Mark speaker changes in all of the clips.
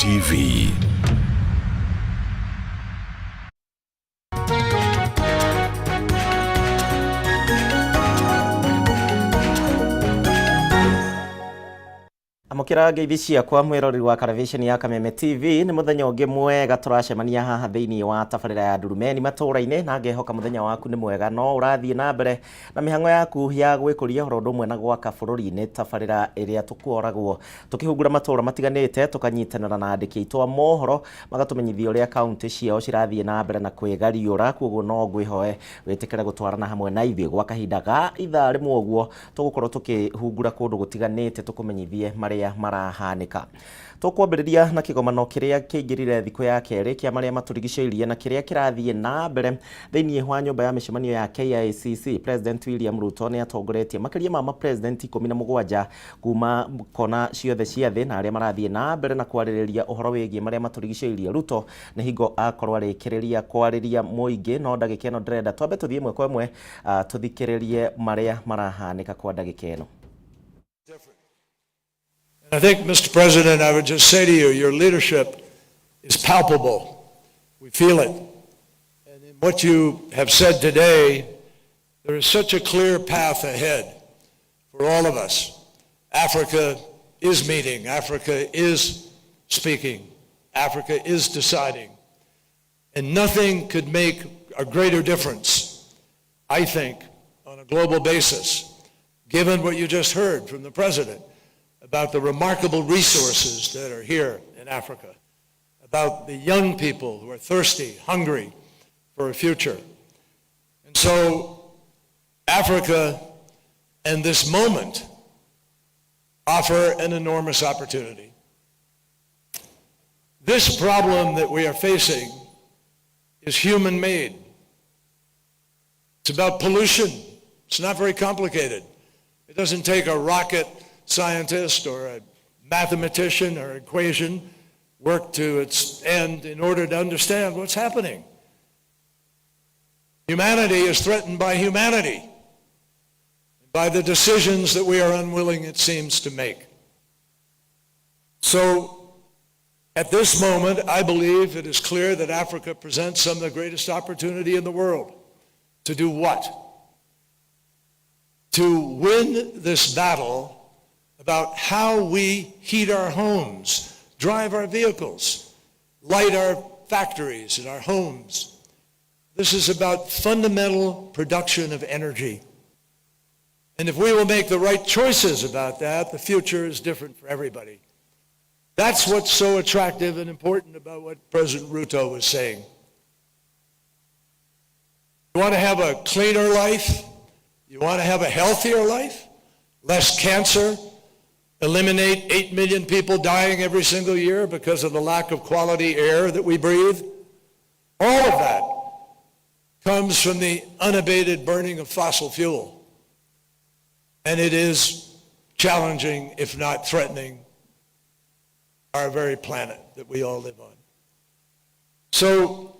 Speaker 1: TV.
Speaker 2: Amũkĩra ngeithi ciakwa mwĩroreri wa karabiceni ya Kameme TV. Nĩ mũthenya ũngĩ mwega tũracemania haha thĩinĩ wa tabarĩra ya Ndurumeni matũũra-inĩ, na ngehoka mũthenya waku nĩ mwega no ũrathiĩ na mbere na mĩhang'o yaku ya gwĩkũria ũhoro ũndũ ũmwe na gwaka bũrũri-inĩ. Tabarĩra ĩrĩa tũkoragwo tũkĩhungura matũũra matiganĩte, tũkanyitanĩra na andĩki aitũ a mohoro magatũmenyithia ũrĩa kaunti ciao cirathiĩ na mbere na kwĩgariũra. Koguo no ngwĩhoe wĩtĩkĩre gũtwarana hamwe na ithuĩ gwa kahinda ga ithaa rĩmwe ũguo, tũgũkorwo tũkĩhungura kũndũ gũtiganĩte tũkũmenyithie marĩa marahanĩka. Tũkwambĩrĩria na kĩgomano kĩrĩa kĩingĩrire thikũ ya kerĩ kĩa marĩa matũrigicĩirie na kĩrĩa kĩrathiĩ na mbere thĩinĩ wa nyũmba ya mĩcemanio ya KICC. President William Ruto nĩ atongoretie makĩria ma mapresident 17 kuma kona ciothe cia thĩ na arĩa marathiĩ na mbere na kwarĩrĩria ũhoro wĩgiĩ marĩa matũrigicĩirie. Ruto nĩ hingo akorwo arĩkĩrĩria kwarĩria mũingĩ, no ndagĩka ĩno ndĩrenda twambe tũthiĩ ĩmwe kwa ĩmwe, tũthikĩrĩrie marĩa marahanĩka kwa ndagĩka ĩno.
Speaker 3: I think, Mr. President, I would just say to you, your leadership is palpable. We feel it. And in what you have said today, there is such a clear path ahead for all of us. Africa is meeting. Africa is speaking. Africa is deciding. And nothing could make a greater difference, I think, on a global basis, given what you just heard from the President about the remarkable resources that are here in Africa, about the young people who are thirsty, hungry for a future. And so Africa and this moment offer an enormous opportunity. This problem that we are facing is human-made. It's about pollution. It's not very complicated. It doesn't take a rocket scientist or a mathematician or equation work to its end in order to understand what's happening. Humanity is threatened by humanity, by the decisions that we are unwilling, it seems, to make. So at this moment, I believe it is clear that Africa presents some of the greatest opportunity in the world. To do what? To win this battle about how we heat our homes, drive our vehicles, light our factories and our homes. This is about fundamental production of energy. And if we will make the right choices about that, the future is different for everybody. That's what's so attractive and important about what President Ruto was saying. You want to have a cleaner life? You want to have a healthier life? Less cancer? Eliminate 8 million people dying every single year because of the lack of quality air that we breathe? All of that comes from the unabated burning of fossil fuel. And it is challenging, if not threatening, our very planet that we all live on. So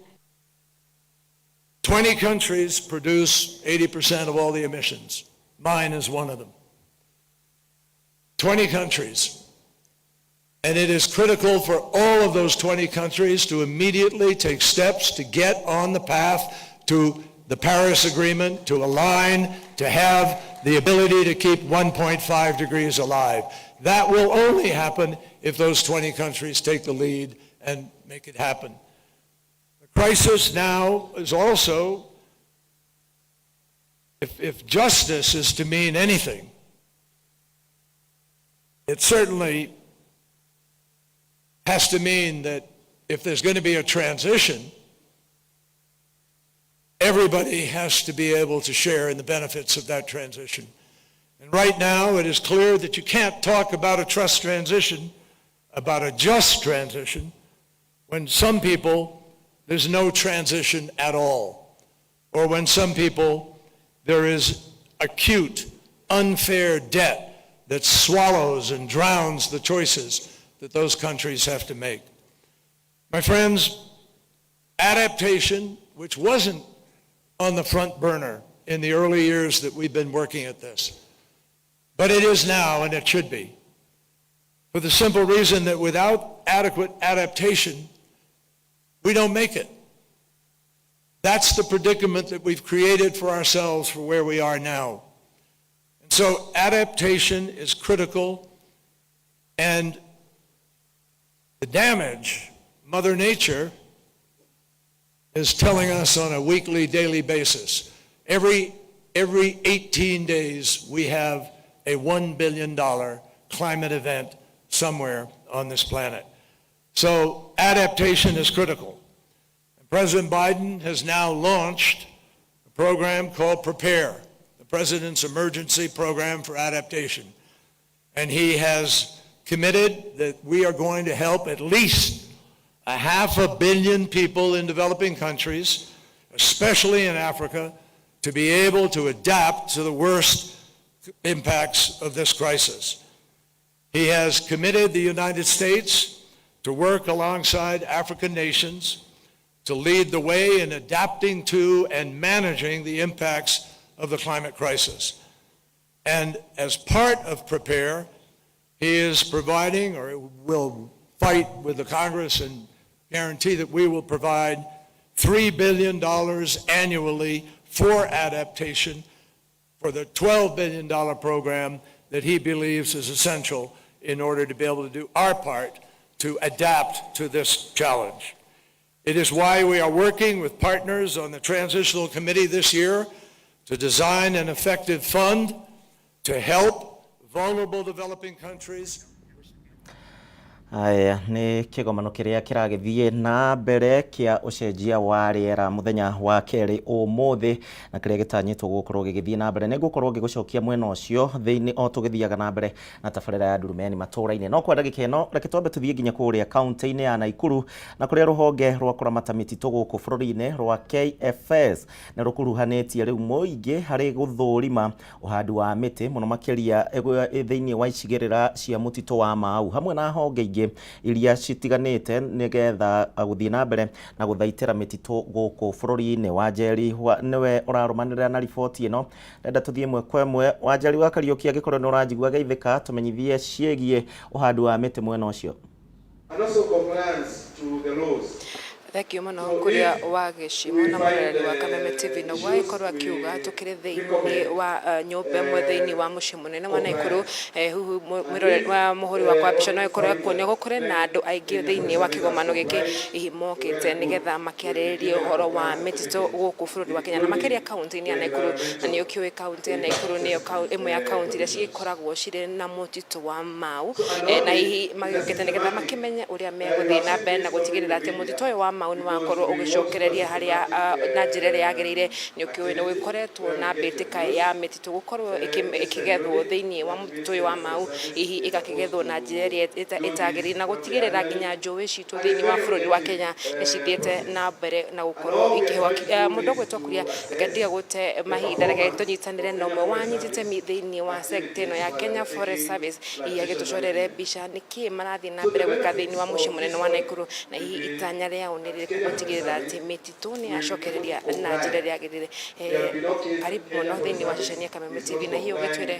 Speaker 3: 20 countries produce 80% of all the emissions. Mine is one of them. 20 countries. And it is critical for all of those 20 countries to immediately take steps to get on the path to the Paris Agreement, to align, to have the ability to keep 1.5 degrees alive. That will only happen if those 20 countries take the lead and make it happen. The crisis now is also, if justice is to mean anything, it certainly has to mean that if there's going to be a transition, everybody has to be able to share in the benefits of that transition. And right now, it is clear that you can't talk about a trust transition, about a just transition, when some people, there's no transition at all, or when some people, there is acute, unfair debt that swallows and drowns the choices that those countries have to make. My friends, adaptation, which wasn't on the front burner in the early years that we've been working at this, but it is now, and it should be. For the simple reason that without adequate adaptation, we don't make it. That's the predicament that we've created for ourselves for where we are now. And so adaptation is critical, and the damage Mother Nature is telling us on a weekly, daily basis. Every 18 days, we have a $1 billion climate event somewhere on this planet. So adaptation is critical. President Biden has now launched a program called PREPARE, the President's Emergency Program for Adaptation. And he has committed that we are going to help at least 500 million people in developing countries, especially in Africa, to be able to adapt to the worst impacts of this crisis. He has committed the United States to work alongside African nations to lead the way in adapting to and managing the impacts of the climate crisis. And as part of PREPARE, he is providing, or will fight with the Congress and guarantee that we will provide, $3 billion annually for adaptation for the $12 billion program that he believes is essential in order to be able to do our part to adapt to this challenge. It is why we are working with partners on the Transitional Committee this year to design an effective fund to help vulnerable developing countries.
Speaker 2: Aya, nĩ kĩgomano kĩrĩa kĩragĩthiĩ na mbere kĩa ũcenjia wa rĩera mũthenya wa kerĩ ũmũthĩ, na kĩrĩa gĩtanyĩtwo gũkorwo gĩgĩthiĩ na mbere. Nĩ ngũkorwo ngĩgũcokia mwena ũcio thĩinĩ o tũgĩthiaga na mbere na tabarĩra ya Ndurumeni matũũra-inĩ. No kwa ndagĩka ĩno, reke twambe tũthiĩ nginya kũrĩa kaunti-inĩ ya Naikuru, na kũrĩa rũhonge rwa kũramata mĩtitũ gũkũ bũrũri-inĩ rwa KFS nĩ rũkuruhanĩtie rĩu mũingĩ harĩ gũthũrima ũhandi wa mĩtĩ, mũno makĩria thĩinĩ wa icigĩrĩra cia mũtitũ wa Mau hamwe na honge ingĩ iria citiganĩte, nĩgetha gũthiĩ na mbere na gũthaitĩra mĩtitũ gũkũ bũrũri-inĩ. Wanjeri nĩwe ũrarũmanĩrĩra na riboti ĩno. Ndenda tũthiĩ ĩmwe kwa ĩmwe. Wanjeri wa Kariũki, angĩkorwo nĩ ũranjigua, geithĩka, tũmenyithie ciĩgiĩ ũhandi wa mĩtĩ mwena ũcio.
Speaker 1: And also compliance to the laws.
Speaker 4: Thengiũ mũno kũrĩa wa gĩcimo na mũroreri wa Kameme TV. Noguo agĩkorwo akiuga, tũkĩrĩ thĩinĩ wa nyũmba ĩmwe thĩinĩ wa mũciĩ mũnene wa Naikuru. Huhu mwĩroreri wa mũhũri wakwa mbica no ĩkorwo akuonia gũkũrĩ na andũ aingĩ thĩinĩ wa kĩgomano gĩkĩ, hihi mokĩte nĩgetha makĩarĩrĩrie ũhoro wa mĩtitũ gũkũ bũrũri wa Kenya na makĩria kaunti-inĩ ya Naikuru. Na nĩ ũkĩũĩ kaunti ya Naikuru nĩyo ĩmwe ya kaunti iria cigĩkoragwo cirĩ na mũtitũ wa Mau, na hihi magĩũkĩte nĩgetha makĩmenye ũrĩa megũthiĩ na mbere na gũtigĩrĩra atĩ mũtitũ ũyũ wa Mau nĩ wakorwo ũgĩcokereria harĩa na njĩra ĩrĩa yagĩrĩire. Nĩ ũkĩũĩ nĩ gũkoretwo na mbĩtĩka ya mĩtitũ gũkorwo ĩkĩgethwo thĩinĩ wa mũtitũ ũyũ wa Mau, hihi ĩgakĩgethwo na njĩra ĩrĩa ĩtagĩrĩire, na gũtigĩrĩra nginya njũĩ citũ thĩinĩ wa bũrũri wa Kenya nĩ cithiĩte na mbere na gũkorwo ikĩhũa. Mũndũ ũgwĩtwo Kuria, reke ndige gũte mahinda, reke tũnyitanĩre na ũmwe wanyitĩte thĩinĩ wa sector ĩno ya Kenya Forest Service, hihi agĩtũcorere mbica nĩkĩ marathiĩ na mbere gwĩka thĩinĩ wa mũciĩ mũnene wa Naikuru, na hihi itanya rĩao nĩ rĩrĩkũ gũtigĩrĩra atĩ mĩtitũ nĩ yacokereria na njĩra ĩrĩa yagĩrĩire. Karibu mũno thĩinĩ wa ceceni ya Kameme TV, na hihi ũgĩtwĩre,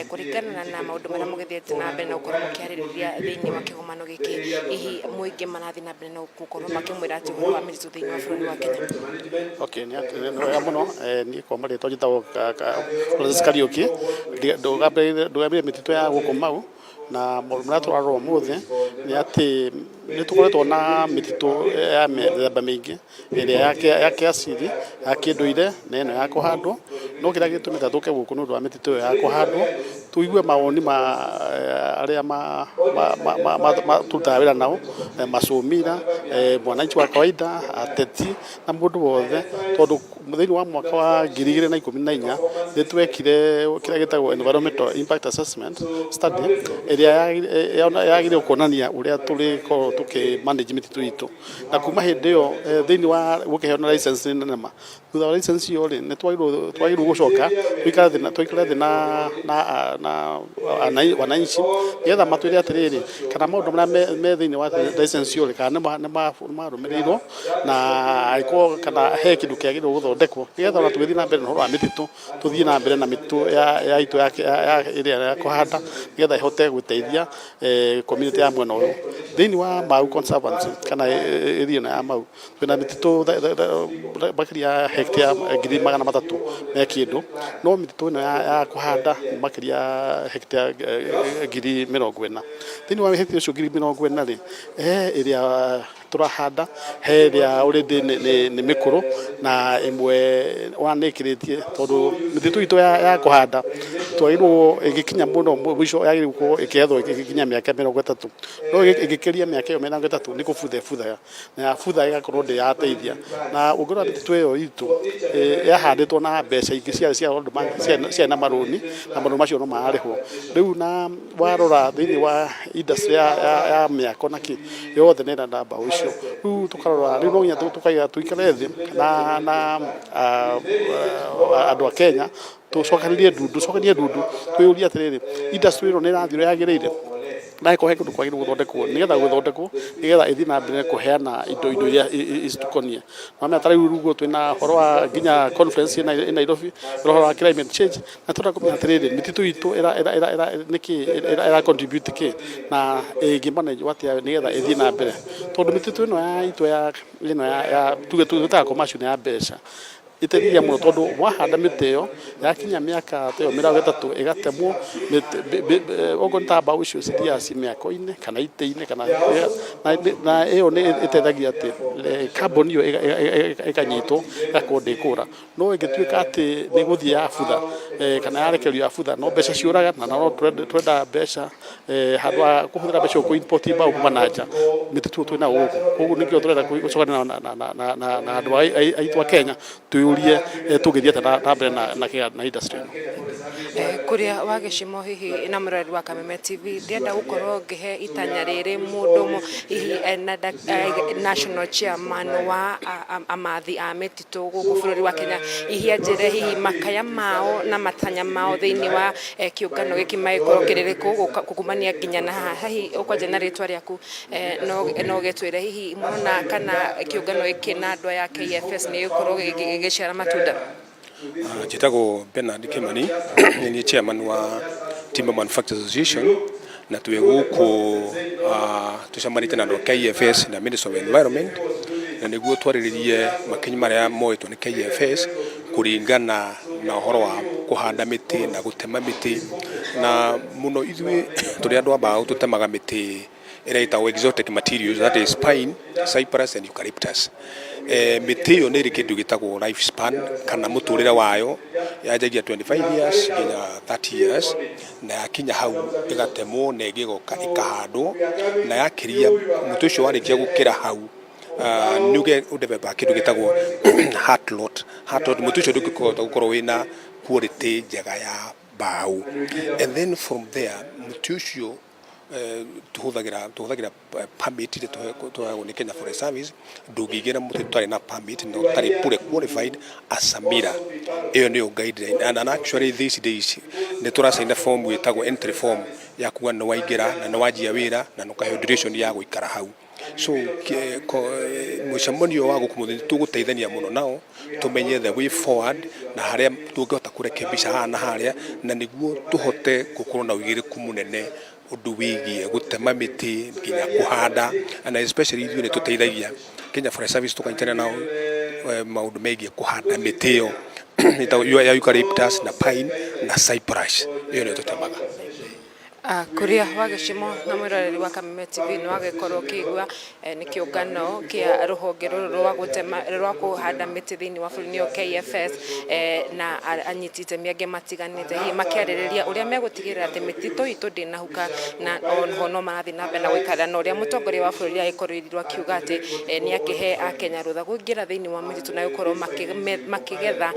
Speaker 4: kũringana na maũndũ marĩa mũgĩthiĩte na mbere na gũkorwo mũkĩarĩrĩria thĩinĩ wa kĩgomano gĩkĩ, hihi mũingĩ marathiĩ na mbere na gũkorwo makĩmwĩra atĩ ũhoro wa mĩtitũ thĩinĩ wa bũrũri wa Kenya?
Speaker 5: Okay, nĩ wega mũno. Niĩ kwa marĩtwa njĩtagwo Francis Kariũki, ndũgamĩrĩire mĩtitũ ya gũkũ Mau, na maũndũ marĩa tũrarora ũmũthĩ nĩ atĩ nĩ tũkoretwo na mĩtitũ ya mĩthemba mĩingĩ, ĩrĩa ya kĩasili, ya kĩndũire na ĩno ya kũhandwo. No kĩrĩa gĩtũmĩte tũke gũkũ nĩ ũndũ wa mĩtitũ ĩyo ya kũhandwo, tũigue mawoni ma arĩa tũrutaga wĩra nao, macũmira, mwananchi wa kawaida, ateti na mũndũ wothe, tondũ thĩinĩ wa mwaka wa 2014 nĩ twekire kĩrĩa gĩtagwo environmental impact assessment study, ĩrĩa yagĩrĩirwo kuonania ũrĩa tũrĩkorwo tũkĩ manage mĩtitũ itũ. Na kuma hĩndĩ ĩyo, thĩinĩ wa gũkĩheana license nĩ nema, thutha wa license ĩyo rĩ, nĩ twagĩrĩirwo gũcoka tũikare thĩ na wananchi. Nĩgetha matwĩre atĩrĩrĩ, kana maũndũ marĩa me thĩinĩ wa license ĩyo rĩ, kana nĩ marũmĩrĩirwo, na angĩkorwo kana he kĩndũ kĩagĩrĩirwo gũthondekwo, nĩgetha ona tũgĩthiĩ na mbere na ũhoro wa mĩtitũ, tũthiĩ na mbere na mĩtitũ ya itũ ya ĩrĩa ya kũhanda, nĩgetha ĩhote gũteithia community ya mwena ũyũ. Thĩinĩ wa Mau Conservancy kana area ĩno ya Mau, twĩna mĩtitũ makĩria ya hectare 300,000 me kĩndũ, no mĩtitũ ĩno ya kũhanda makĩria ya hectare 40,000. Thĩinĩ wa hectare icio 40,000 rĩ, he ĩrĩa tũrahanda, he ĩrĩa already nĩ mĩkũrũ, na ĩmwe ona nĩ ĩkĩrĩtie, tondũ mĩtitũ itũ ya kũhanda twagĩrĩirwo ĩgĩkinya mũno mũico yagĩrĩirwo gũkorwo ĩkĩgethwo ĩgĩkinya mĩaka 30, no ĩgĩkĩria mĩaka ĩyo 30 nĩ kũbutha ĩbuthaga, na yabutha ĩgakorwo ndĩrateithia. Na ũngĩrora mĩtitũ ĩyo itũ yahandĩtwo na mbeca ingĩ ciarĩ cia andũ ciarĩ na marũni, na marũni macio no mararĩhwo rĩu. Na warora thĩinĩ wa industry ya mĩako na kĩ yothe nĩ ĩrenda mbaũ icio. Rĩu tũkarora, rĩu no nginya tũkaiga tũikare thĩ na andũ a Kenya, tũcokanĩrie ndundu, tũcokanie ndundu, twĩyũrie atĩrĩrĩ, industry ĩno nĩ ĩrathiĩ ũrĩa yagĩrĩire, na angĩkorwo he kĩndũ kwagĩrĩirwo gũthondekwo, nĩgetha gũthondekwo, nĩgetha ĩthiĩ na mbere kũheana indo iria citũkoniĩ. Wamenya ta rĩu ũguo twĩna ũhoro wa nginya conference ĩ Nairobi, ũhoro wa climate change, na tũrenda kũmenya atĩrĩrĩ, mĩtitũ itũ nĩkĩ ĩra contribute kĩ, na ĩngĩ manage atĩa nĩgetha ĩthiĩ na mbere, tondũ mĩtitũ ĩno ya itũ ya ĩno ya tuge twĩtaga commercial nĩ ya mbeca, ĩteithagia mũno, tondũ wahanda mĩtĩ ĩyo, yakinya mĩaka ta ĩyo 30 ĩgatemwo, okorwo nĩ ta mbaũ icio cithiaga ci mĩako-inĩ kana itĩ-inĩ kana, na ĩyo nĩ ĩteithagia atĩ carbon ĩyo ĩkanyitwo, ĩgakorwo ndĩkũra. No ĩngĩtuĩka atĩ nĩ gũthiĩ yabutha kana yarekererio yabutha, no mbeca ciũraga, na no twenda mbeca handũ ha kũhũthĩra mbeca kũ import mbaũ kuma na nja, mĩtitũ twĩ nayo gũkũ. Koguo nĩkĩo tũrenda gũcokania na andũ aitũ a Kenya, twĩyũrie tũngĩthiĩ atĩa na mbere na industry ĩno.
Speaker 4: Kuria wa gĩcimo hihi na mũrori wa Kameme TV, ndĩrenda gũkorwo ngĩhe itanya rĩrĩ mũndũ ũmwe hihi na national chairman wa amathi a mĩtitũ gũkũ bũrũri wa Kenya, hihi anjĩre hihi makaya mao na matanya mao thĩinĩ wa kĩũngano gĩkĩ magĩkorwo kĩrĩrĩkũ kumania nginya na haha. Hihi ũkwanja na rĩtwa rĩaku, no ũgĩtwĩre hihi mũrona kana kĩũngano gĩkĩ na andũ aya KFS nĩ gĩgũkorwo gĩgĩciara matunda.
Speaker 6: Njĩtagwo Bernard Kimani, nĩ niĩ chairman wa Timber Manufacturers Association, na twĩ gũkũ tũcemanĩtie na andũ a KFS na Ministry of Environment, na nĩguo twarĩrĩrie makinya marĩa moetwo nĩ KFS kũringana na ũhoro wa kũhanda mĩtĩ na gũtema mĩtĩ. Na mũno ithuĩ tũrĩ andũ a mbaũ tũtemaga mĩtĩ ĩrĩa ĩtagwo exotic materials, that is pine, cypress and eucalyptus. Mĩtĩ ĩyo nĩ ĩrĩ kĩndũ gĩtagwo life span kana mũtũrĩre wayo, yanjagia 25 years nginya 30 years, na yakinya hau ĩgatemwo na ĩngĩ ĩgoka ĩkahandwo, na yakĩria mũtĩ ũcio warĩkia gũkĩra hau, nĩ ũdevelopaga kĩndũ gĩtagwo heart rot. Heart rot, mũtĩ ũcio ndũngĩhota gũkorwo wĩna quality njega ya mbaũ, and then from there mũtĩ ũcio tũhũthagĩra permit ĩrĩa tũheagwo nĩ Kenya Forest Service. Ndũngĩingĩra mũtĩ ũtarĩ na permit na ũtarĩ fully qualified as a miller. Ĩyo nĩyo guideline, and actually these days nĩ tũracaina form ĩtagwo entry form ya kuga nĩ waingĩra na nĩ wanjia wĩra na nĩ ũkaheo duration ya gũikara hau. So mũcemanio wa gũkũ mũthĩ tũgũteithania mũno nao tũmenye the way forward na harĩa tũngĩhota kũrekebisha haha na harĩa, na nĩguo tũhote gũkorwo na ũigĩrĩrĩku mũnene ũndũ wĩgiĩ gũtema mĩtĩ nginya kũhanda. Na especially ithuĩ nĩ tũteithagia Kenya Forest Service, tũkanyitanĩra nao maũndũ megiĩ kũhanda mĩtĩ ĩyo ĩtagwo ya eucalyptus na pine na cypress, ĩyo nĩyo tũtemaga.
Speaker 4: Kuria wa gĩcimo na mwĩroreri wa Kameme TV, nĩ wagĩkorwo ũkĩigua nĩ kĩũngano kĩa rũhonge rũrũ rwa gũtema, rwa kũhanda mĩtĩ thĩinĩ wa bũrũri, nĩyo KFS, na anyiti itemi angĩ matiganĩte, hihi makĩarĩrĩria ũrĩa megũtigĩrĩra atĩ mĩtitũ itũ ndĩnahuka, na oho no marathiĩ na mbere na gũikara na ũrĩa mũtongoria wa bũrũri agĩkorirwo akiuga atĩ nĩ akĩhe akenya rũtha kũingĩra thĩinĩ wa mĩtitũ na gũkorwo makĩgetha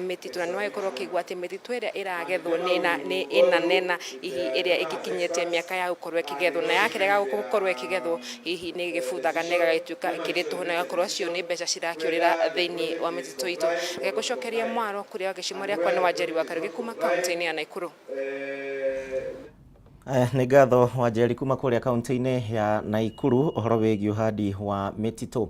Speaker 4: mĩtitũ. Na nĩ wagĩkorwo ũkĩigua atĩ mĩtitũ ĩrĩa ĩragethwo nĩ ĩna nena hihi ĩrĩa ĩgĩkinyĩtie mĩaka ya gũkorwo ĩkĩgethwo, na yakĩrega gũkorwo ĩkĩgethwo hihi nĩ ĩgĩbuthaga na ĩgagĩtuĩka ĩkĩrĩ tũhũ, na ĩgakorwo acio nĩ mbeca cirakĩũrĩra thĩinĩ wa mĩtitũ itũ. Reke ngũcokerie mwaro kũrĩa gĩcimo rĩakwa nĩ Wanjeri wa Karugi kuma kaunti-inĩ ya Naikuru.
Speaker 2: Nĩ ngatho Wanjeri kuma kũrĩa kaunti-inĩ ya Naikuru ũhoro wĩgiĩ ũhandi wa mĩtitũ.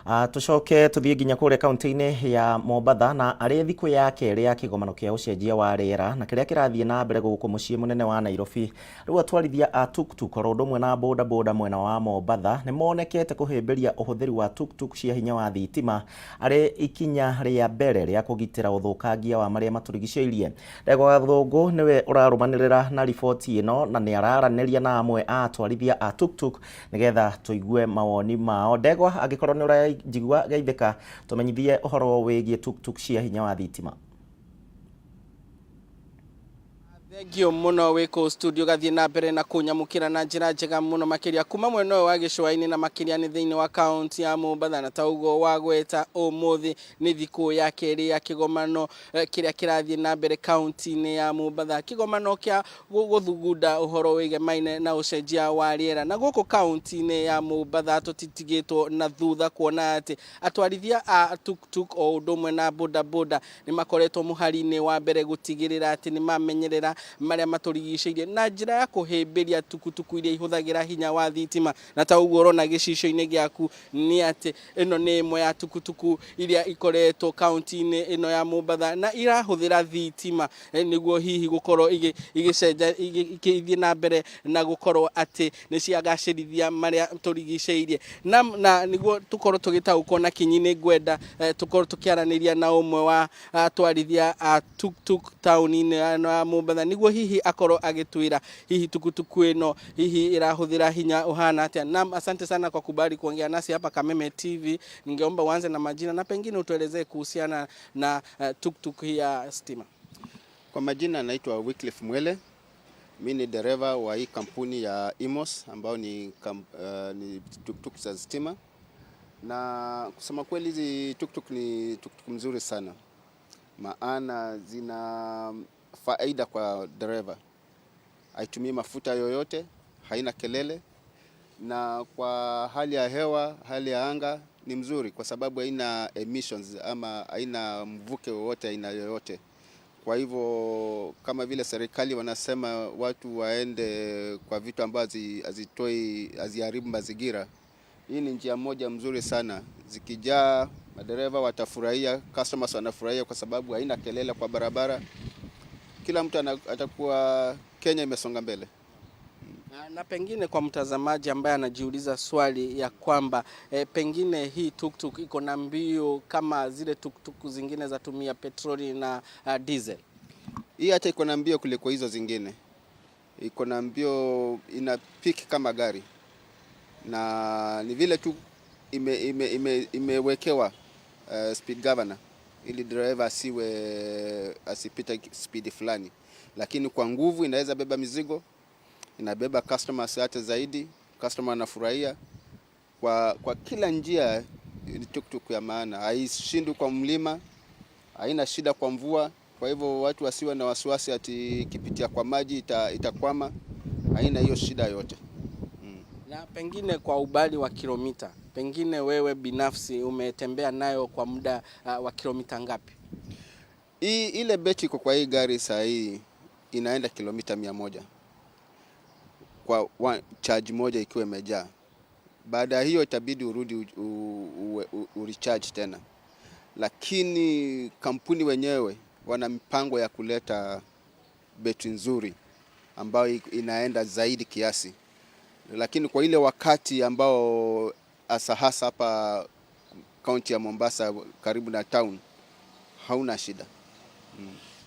Speaker 2: Tũcoke tũthiĩ nginya kũrĩa kaunti-inĩ ya Mombatha na arĩ thikũ ya kerĩ ya kĩgomano kĩa ũcenjia wa rĩera na kĩrĩa kĩrathiĩ na mbere gũkũ mũciĩ mũnene wa Nairobi. Rĩu atwarithia a tuktuk oro ũndũ ũmwe na boda boda mwena wa Mombatha nĩ monekete kũhĩmbĩria ũhũthĩri wa tuktuk cia hinya wa thitima arĩ ikinya rĩa mbere rĩa kũgitĩra ũthũkangia wa marĩa matũrigicĩirie. Ndegwa Gathũngũ nĩwe ũrarũmanĩrĩra na riboti ĩno na nĩ araranĩria na amwe a atwarithia a tuktuk nĩgetha tũigue mawoni mao. Ndegwa, angĩkorwo nĩ ũranjigua geithĩka, tũmenyithie ũhoro wĩgiĩ tuktuk cia hinya wa thitima.
Speaker 7: Thengio muno wĩ kũu studio gathiĩ na mbere na kũnyamũkĩra na njĩra njega mũno makĩria kuma mwena ũyũ wa gĩcũa-inĩ na makĩria nĩ thĩinĩ wa kaunti ya Mombatha na ta ũguo wagweta ũmũthĩ nĩ thikũ ya kerĩ ya kĩgomano kĩrĩa kĩrathiĩ na mbere kaunti-inĩ ya Mombatha, kĩgomano kĩa gũthugunda ũhoro wĩgemaine na ũcenjia wa rĩera. Na gũkũ kaunti-inĩ ya Mombatha tũtitigĩtwo na thutha kuona atĩ atwarithia a tuktuk o ũndũ ũmwe na boda boda nĩ makoretwo mũhari-inĩ wa mbere gũtigĩrĩra atĩ nĩ mamenyerera marĩa matũrigicĩirie na njĩra ya kũhĩmbĩria tukutuku iria ihũthagĩra hinya wa thitima. Na ta ũguo ũrona gĩcicio-inĩ gĩaku nĩ atĩ ĩno nĩ ĩmwe ya tukutuku iria ikoretwo kaunti-inĩ ĩno ya Mombatha na irahũthĩra thitima nĩguo hihi gũkorwo igĩcenja igĩthiĩ na mbere na gũkorwo atĩ nĩ ciagacĩrithia marĩa tũrigicĩirie. Na nĩguo tũkorwo tũgĩtaũkwo na kinyi nĩ ngwenda tũkorwo tũkĩaranĩria na ũmwe wa atwarithia a tuktuk taũni-inĩ ĩno ya Mombatha nĩguo hihi akorwo agĩtwĩra hihi tukutuku ĩno hihi ĩrahũthĩra hinya ũhana atĩa. Naam, asante sana kwa kubali kuongea nasi hapa Kameme TV. Ningeomba uanze na majina na pengine utuelezee kuhusiana na tuktuk hii ya stima.
Speaker 8: Kwa majina naitwa Wycliffe Mwele. Mi ni dereva wa hii kampuni ya Imos ambao ni tuktuk za stima, na kusema kweli hizi tuktuk ni tuktuk mzuri sana, maana zina faida kwa dereva. Haitumii mafuta yoyote, haina kelele, na kwa hali ya hewa, hali ya anga ni mzuri kwa sababu haina emissions ama haina mvuke wowote aina yoyote. Kwa hivyo kama vile serikali wanasema watu waende kwa vitu ambazo hazitoi haziharibu mazingira, hii ni njia moja mzuri sana. Zikijaa madereva watafurahia, customers wanafurahia kwa sababu haina kelele kwa barabara. Kila mtu atakuwa Kenya imesonga mbele.
Speaker 7: Na pengine kwa mtazamaji ambaye anajiuliza swali ya kwamba pengine hii tuktuk iko na mbio kama zile tuktuk zingine za tumia petroli na diesel.
Speaker 8: Hii hata iko na mbio kuliko hizo zingine. Iko na mbio, ina peak kama gari, na ni vile tu imewekewa speed governor ili driver asipite speed fulani, lakini kwa nguvu inaweza beba mizigo, inabeba customers hata zaidi, customer anafurahia. Kwa kila njia ni tuktuk ya maana, haishindwi kwa mlima, haina shida kwa mvua. Kwa hivyo watu wasiwe na wasiwasi ati ikipitia kwa maji itakwama, haina hiyo shida yote.
Speaker 7: Na pengine kwa ubali wa kilomita, pengine wewe binafsi umetembea nayo kwa muda wa kilomita ngapi?
Speaker 8: Hii ile beti iko kwa hii gari saa hii inaenda kilomita 100 kwa charge moja ikiwa imejaa. Baada ya hiyo itabidi urudi urecharge tena, lakini kampuni wenyewe wana mipango ya kuleta betri nzuri ambayo inaenda zaidi kiasi, lakini kwa ile wakati ambao hasa hasa hapa kaunti ya Mombasa karibu na town hauna shida.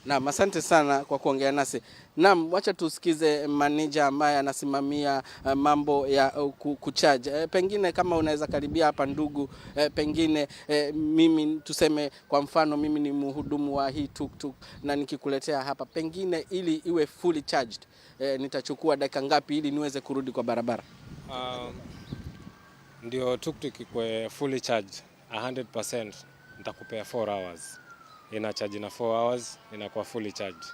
Speaker 7: Naam, asante sana kwa kuongea nasi. Naam, wacha tusikize manager ambaye anasimamia mambo ya kucharge. Pengine kama unaweza karibia hapa ndugu, pengine mimi tuseme kwa mfano mimi ni mhudumu wa hii tuktuk na nikikuletea hapa pengine ili iwe fully charged, nitachukua dakika ngapi ili niweze kurudi kwa barabara?
Speaker 9: Ndio tuktuk ikwe fully charged 100% nitakupea 4 hours. Ina charge na 4 hours inakuwa fully charged.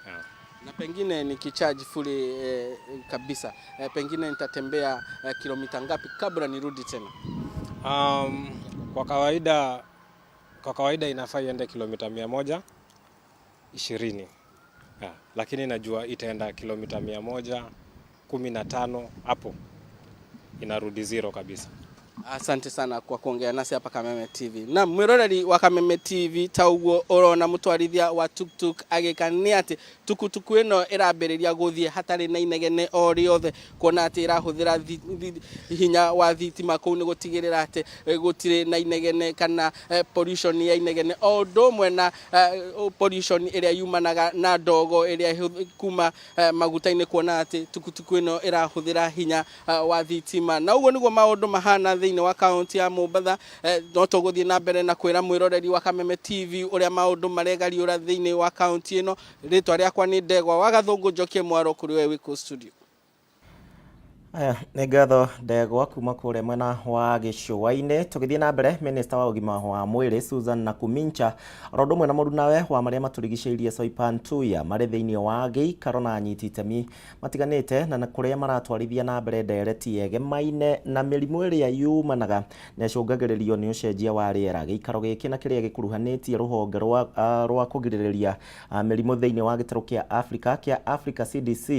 Speaker 9: Yeah.
Speaker 7: Na pengine nikicharge fully kabisa, pengine nitatembea kilomita ngapi kabla nirudi tena?
Speaker 9: Kwa kawaida inafaa iende kilomita 120. Yeah. Lakini najua itaenda kilomita 100 15 hapo inarudi zero kabisa.
Speaker 7: Asante sana kwa kuongea nasi hapa Kameme TV. Na mwiroreri wa Kameme TV tauguo urona mutwarithia wa tuktuk agika ni ati tukutuku ino irambiriria guthie hatari na inegene o riothe kuona ati irahuthira hinya wa thitima kuu ni gutigirira ati gutiri na inegene kana pollution ya inegene o undu umwe na pollution iria yumanaga na ndogo iria kuma maguta-ini kuona ati tukutuku ino irahuthira hinya wa thitima. Na uguo niguo maundu mahana thĩinĩ wa kaunti ya Mombatha. No tũgũthiĩ na mbere na kwĩra mwĩroreri wa Kameme TV ũrĩa maũndũ maregariũra thĩinĩ wa kaunti ĩno. Rĩtwa rĩakwa nĩ Ndegwa wa Gathũngũ, njokie mwaro kũrĩ we wĩ kũu studio.
Speaker 2: Aya nĩ ngatho Ndegwa kuma kũrĩa mwena wa gĩcũa-inĩ. Tũgĩthiĩ na mbere, minista wa ũgima wa mwĩrĩ Susan Nakumincha oro ũndũ ũmwe na mũrunawe wa marĩa matũrigicĩirie Soipan Tuya marĩ thĩinĩ wa gĩikaro na anyiti itemi matiganĩte na kũrĩa maratwarithia na mbere ndereti yegemaine na mĩrimũ ĩrĩa yumanaga na ĩcũngagĩrĩrio nĩ ũcenjia wa rĩera. Gĩikaro gĩkĩ na kĩrĩa gĩkuruhanĩtie rũhonge rwa kũgirĩrĩria mĩrimũ thĩinĩ wa gĩtarũ kĩa Africa kĩa Africa CDC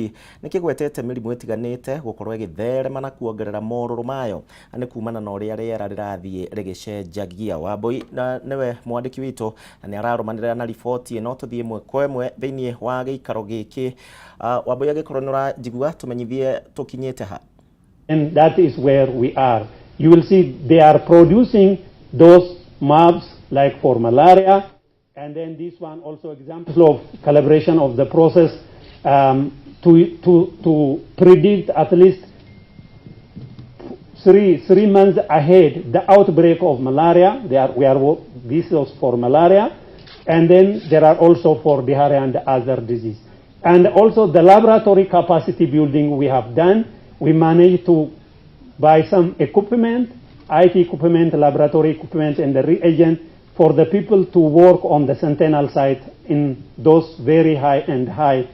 Speaker 2: nĩ kĩgwetete mĩrimũ ĩtiganĩte gũkorwo ĩgĩtherema na kuongerera morũrũ mayo nĩ kumana na ũrĩa rĩera rĩrathiĩ rĩgĩcenjagia. Wambui nĩwe mwandĩki witũ na nĩ ararũmanĩrĩra na riboti ĩno. Tũthiĩ ĩmwe kwa ĩmwe thĩinĩ wa gĩikaro gĩkĩ. Wambui, angĩkorwo nĩ ũranjigua, tũmenyithie tũkinyĩte ha.
Speaker 10: And that is where we are. You will see they are producing those maps like for malaria, and then this one also example of calibration of the process to predict at least three months ahead the outbreak of malaria. This is for malaria, and then there are also for diarrhea and other disease. And also the laboratory capacity building we have done. We managed to buy some equipment, IT equipment, laboratory equipment, and the reagent for the people to work on the sentinel site in those very high and high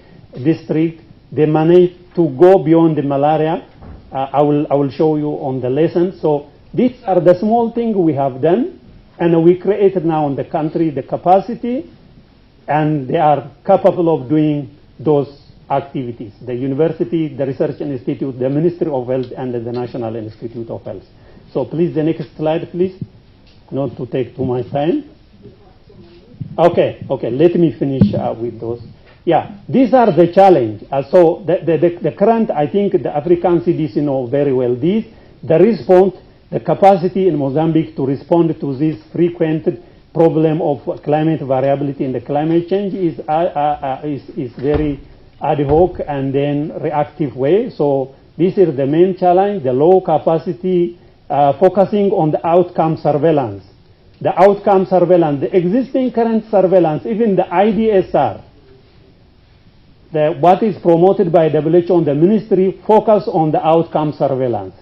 Speaker 10: district. They managed to go beyond the malaria. I will show you on the lesson. So these are the small things we have done, and we created now in the country the capacity, and they are capable of doing those activities. The university, the research institute, the Ministry of Health, and the National Institute of Health. So please, the next slide, please, not to take too much time. Okay, let me finish with those. Yeah, these are the challenge. So the current, I think the African CDC know very well this, the response, the capacity in Mozambique to respond to this frequent problem of climate variability and the climate change is very ad hoc and then reactive way. So this is the main challenge, the low capacity, focusing on the outcome surveillance. The outcome surveillance, the existing current surveillance, even the IDSR, what is promoted by WHO and the ministry, focus on the outcome surveillance.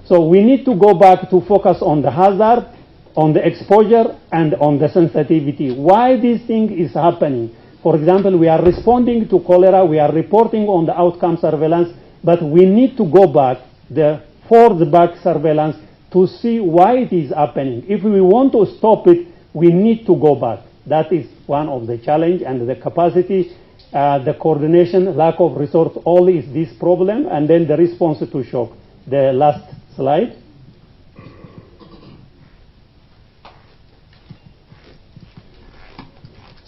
Speaker 10: So we need to go back to focus on the hazard, on the exposure, and on the sensitivity. Why this thing is happening? For example, we are responding to cholera, we are reporting on the outcome surveillance, but we need to go back, the forward back surveillance, to see why it is happening. If we want to stop it, we need to go back. That is one of the challenge, and the capacity, the coordination, lack of resource, all is this problem, and then the response to shock. The last slide.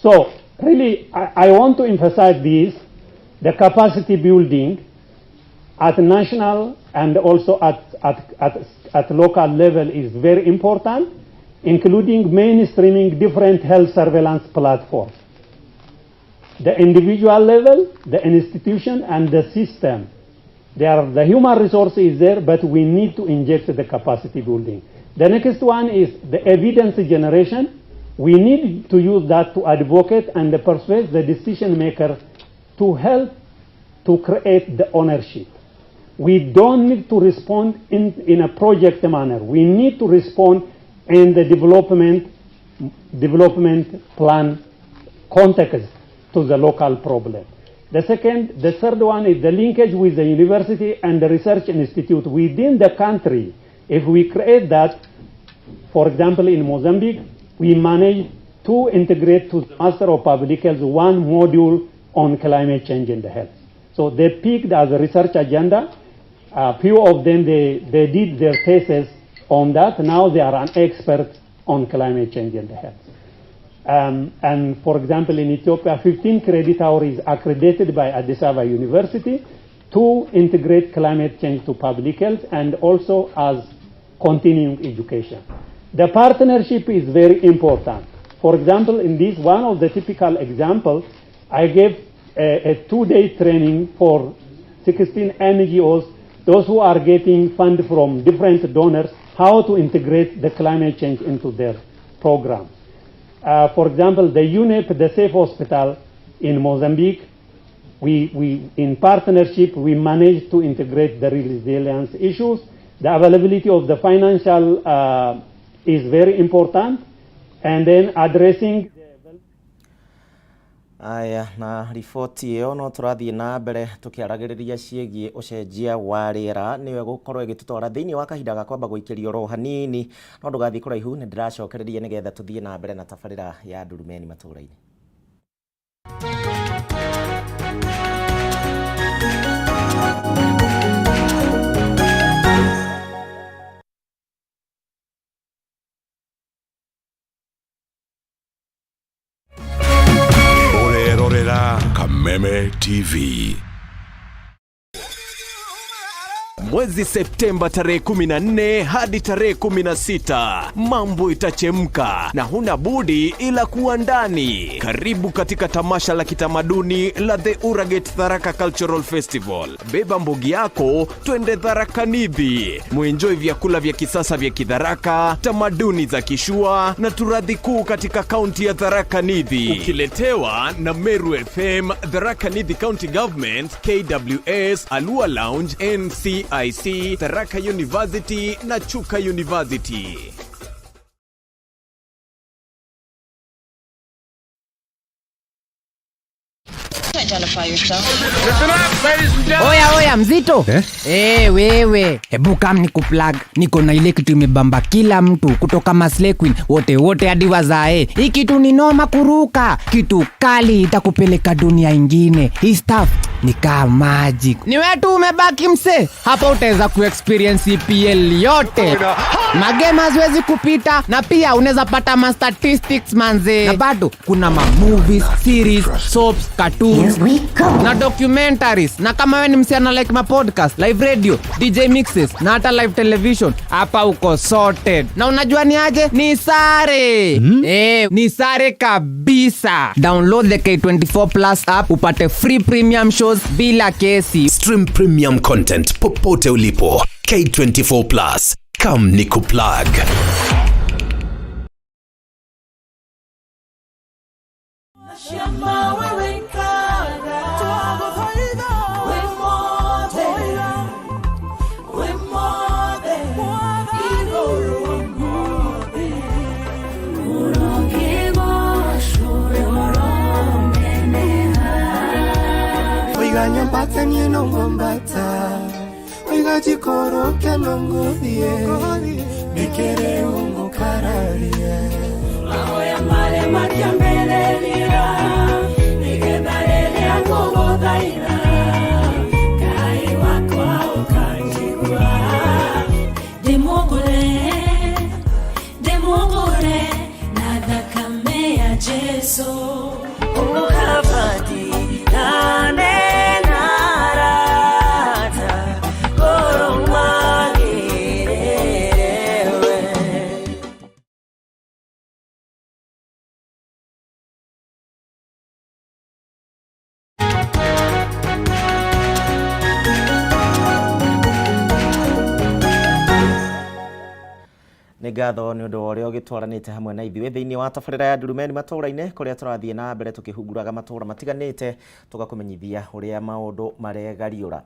Speaker 10: So really, I want to emphasize this, the capacity building at national and also at local level is very important, including mainstreaming different health surveillance platforms. The individual level, the institution, and the system. The human resource is there, but we need to inject the capacity building. The next one is the evidence generation. We need to use that to advocate and persuade the decision maker to help to create the ownership. We don't need to respond in a project manner. We need to respond in the development plan context to the local problem. The third one is the linkage with the university and the research institute within the country. If we create that, for example, in Mozambique, we managed to integrate to the Master of Public Health one module on climate change and the health. So they picked as a research agenda. A few of them, they did their thesis on that. Now they are an expert on climate change and health. And for example, in Ethiopia, 15 credit hours is accredited by Addis Ababa University to integrate climate change to public health and also as continuing education. The partnership is very important. For example, in this one of the typical examples, I gave a 2-day training for 16 NGOs, those who are getting fund from different donors, how to integrate the climate change into their program. For example, the UNEP, the Safe Hospital in Mozambique, we in partnership, we managed to integrate the resilience issues. The availability of the financial is very important, and then addressing.
Speaker 2: Aya na riboti ĩyo no tũrathiĩ na mbere tũkĩaragĩrĩria ciĩgiĩ ũcenjia wa rĩera nĩyo ĩgũkorwo ĩgĩtũtwara thĩinĩ wa kahinda ga kwamba gũikĩrio oro hanini no ndũgathiĩ kũraihu nĩ ndĩracokereria nĩgetha tũthiĩ na mbere na tabarĩra ya Ndurumeni matũũra-inĩ.
Speaker 11: Kameme TV.
Speaker 12: Mwezi Septemba tarehe 14 hadi tarehe 16, mambo itachemka na huna budi ila kuwa ndani. Karibu katika tamasha la kitamaduni la The Uraget Tharaka Cultural Festival. Beba mbogi yako, twende Tharaka Nithi. Muenjoy vyakula vya kisasa vya Kidharaka, tamaduni za Kishua na turathi kuu katika kaunti ya Tharaka Nithi. Ukiletewa na Meru FM, Tharaka Nithi County Government, KWS, Alua Lounge, NCIC, Tharaka University na Chuka University.
Speaker 13: Identify yourself.
Speaker 14: Oya oya mzito eh? Wewe hebu kam ni kuplug, niko na ile kitu imebamba kila mtu kutoka Maslay Queen wote wote hadi wazae. Hii kitu ni noma kuruka, kitu kali itakupeleka dunia ingine. Hii stuff ni kama magic. Ni wewe tu umebaki mse, hapa utaweza kuexperience EPL yote. Magame haziwezi kupita na pia unaweza pata ma statistics manze. Na bado kuna ma movies, series, soaps, cartoons na documentaries. Na kama wewe ni msichana like ma podcast, live radio, DJ mixes na hata live television, hapa uko sorted. Na unajua ni aje? Ni sare. Ni sare kabisa. Download the K24 Plus app upate free premium shows bila kesi.
Speaker 11: Stream premium content popote ulipo. K24 Plus. Come nikuplug.
Speaker 2: Nĩ ngatho nĩ ũndũ wa ũrĩa ũgĩtwaranĩte hamwe na ithuĩ thĩinĩ wa tabarĩra ya Ndurumeni matũũra-inĩ kũrĩa tũrathiĩ na mbere tũkĩhunguraga matũũra matiganĩte tũgakũmenyithia ũrĩa maũndũ maregariũra.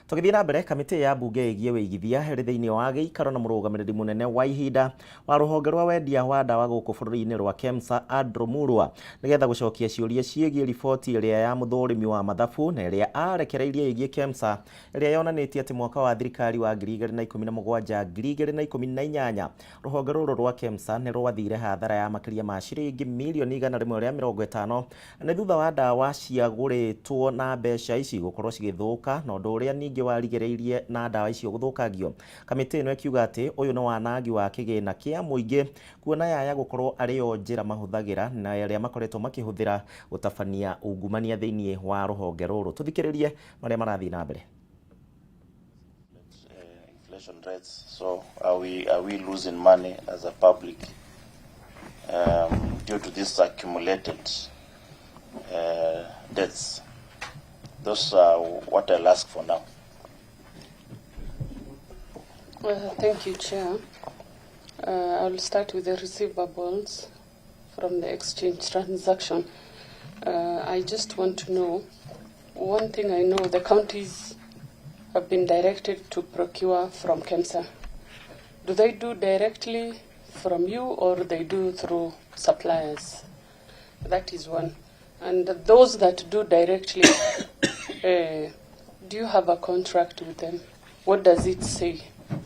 Speaker 2: Tũgĩthiĩ na mbere, kamĩtĩ ya mbunge ĩgiĩ wĩigithia ĩrĩ thĩinĩ wa gĩikaro na mũrũgamĩrĩri mũnene wa ihinda wa rũhonge rwa wendia wa ndawa gũkũ bũrũri-inĩ rwa KEMSA Andrew Murua nĩgetha gũcokia ciũria ciĩgiĩ riboti ĩrĩa ya mũthũrimi wa mathabu na ĩrĩa arekereirie ĩgiĩ KEMSA ĩrĩa yonanĩtie atĩ mwaka wa thirikari wa 2017 2018 rũhonge rũrũ rwa KEMSA nĩ rwathire hathara ya makĩria ma ciringi mirioni 150 nĩ thutha wa ndawa ciagũrĩtwo na mbeca ici gũkorwo cigĩthũka na ũndũ ũrĩa ningĩ warigĩrĩirie na ndawa icio gũthũkangio. Kamĩtĩ ĩno ĩkiuga atĩ ũyũ nĩ wanangi wa kĩgĩna kĩa mũingĩ kuona yaya gũkorwo arĩ yo njĩra mahũthagĩra na ĩrĩa makoretwo makĩhũthĩra gũtabania ungumania thĩinĩ wa rũhonge rũrũ. Tũthikĩrĩrie marĩa marathiĩ na mbere.
Speaker 15: Inflation rates. So are we losing money as a public due to this accumulated debts? Those are what I'll ask for now.
Speaker 16: Well, thank you, Chair. I'll start with the receivables from the exchange transaction. I just want to know one thing. I know the counties have been directed to procure from KEMSA. Do they do directly from you or they do through suppliers? That is one. And those that do directly, do you have a contract with them? What does it say?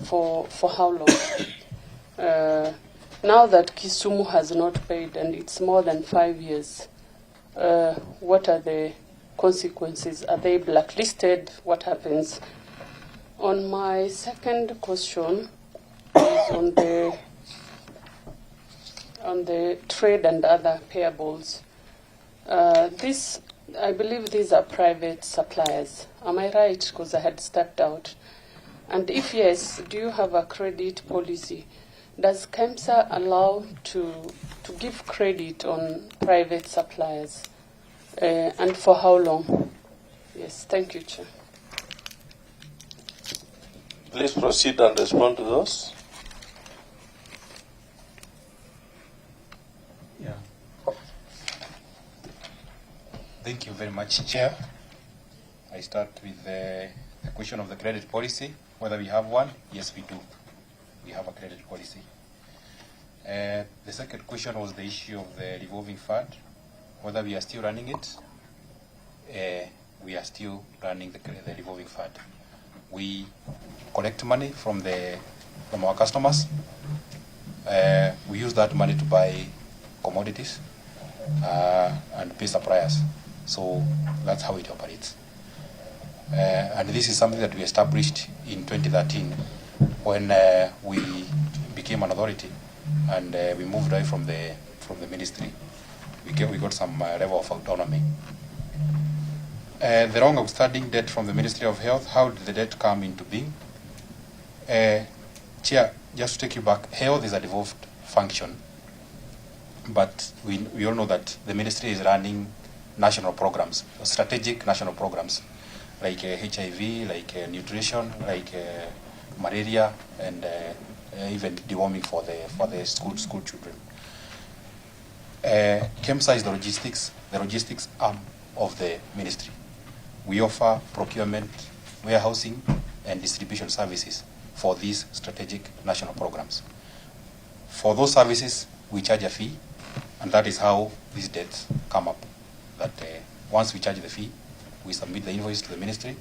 Speaker 16: For how long? Now that Kisumu has not paid and it's more than 5 years, what are the consequences? Are they blacklisted? What happens? On my second question is on the trade and other payables. This, I believe these are private suppliers. Am I right? Because I had stepped out. And if yes, do you have a credit policy? Does KEMSA allow to give credit on private suppliers? And for how long? Yes, thank you, Chair.
Speaker 15: Please proceed and respond to those.
Speaker 6: Yeah. Thank you very much, Chair. I start with the question of the credit policy, whether we have one. Yes, we do. We have a credit policy. The second question was the issue of the revolving fund, whether we are still running it. We are still running the revolving fund. We collect money from our customers. We use that money to buy commodities and pay suppliers. So that's how it operates. And this is something that we established in 2013 when we became an authority and we moved away from the ministry. We got some level of autonomy. The long outstanding debt from the Ministry of Health, how did the debt come into being? Chair, just to take you back, health is a devolved function, but we all know that the ministry is running national programs, strategic national programs, like HIV, like nutrition, like malaria, and even deworming for the school children. KEMSA is the logistics arm of the ministry. We offer procurement, warehousing, and distribution services for these strategic national programs. For those services, we charge a fee, and that is how these debts come up. That once we charge the fee, we submit the invoice to the ministry,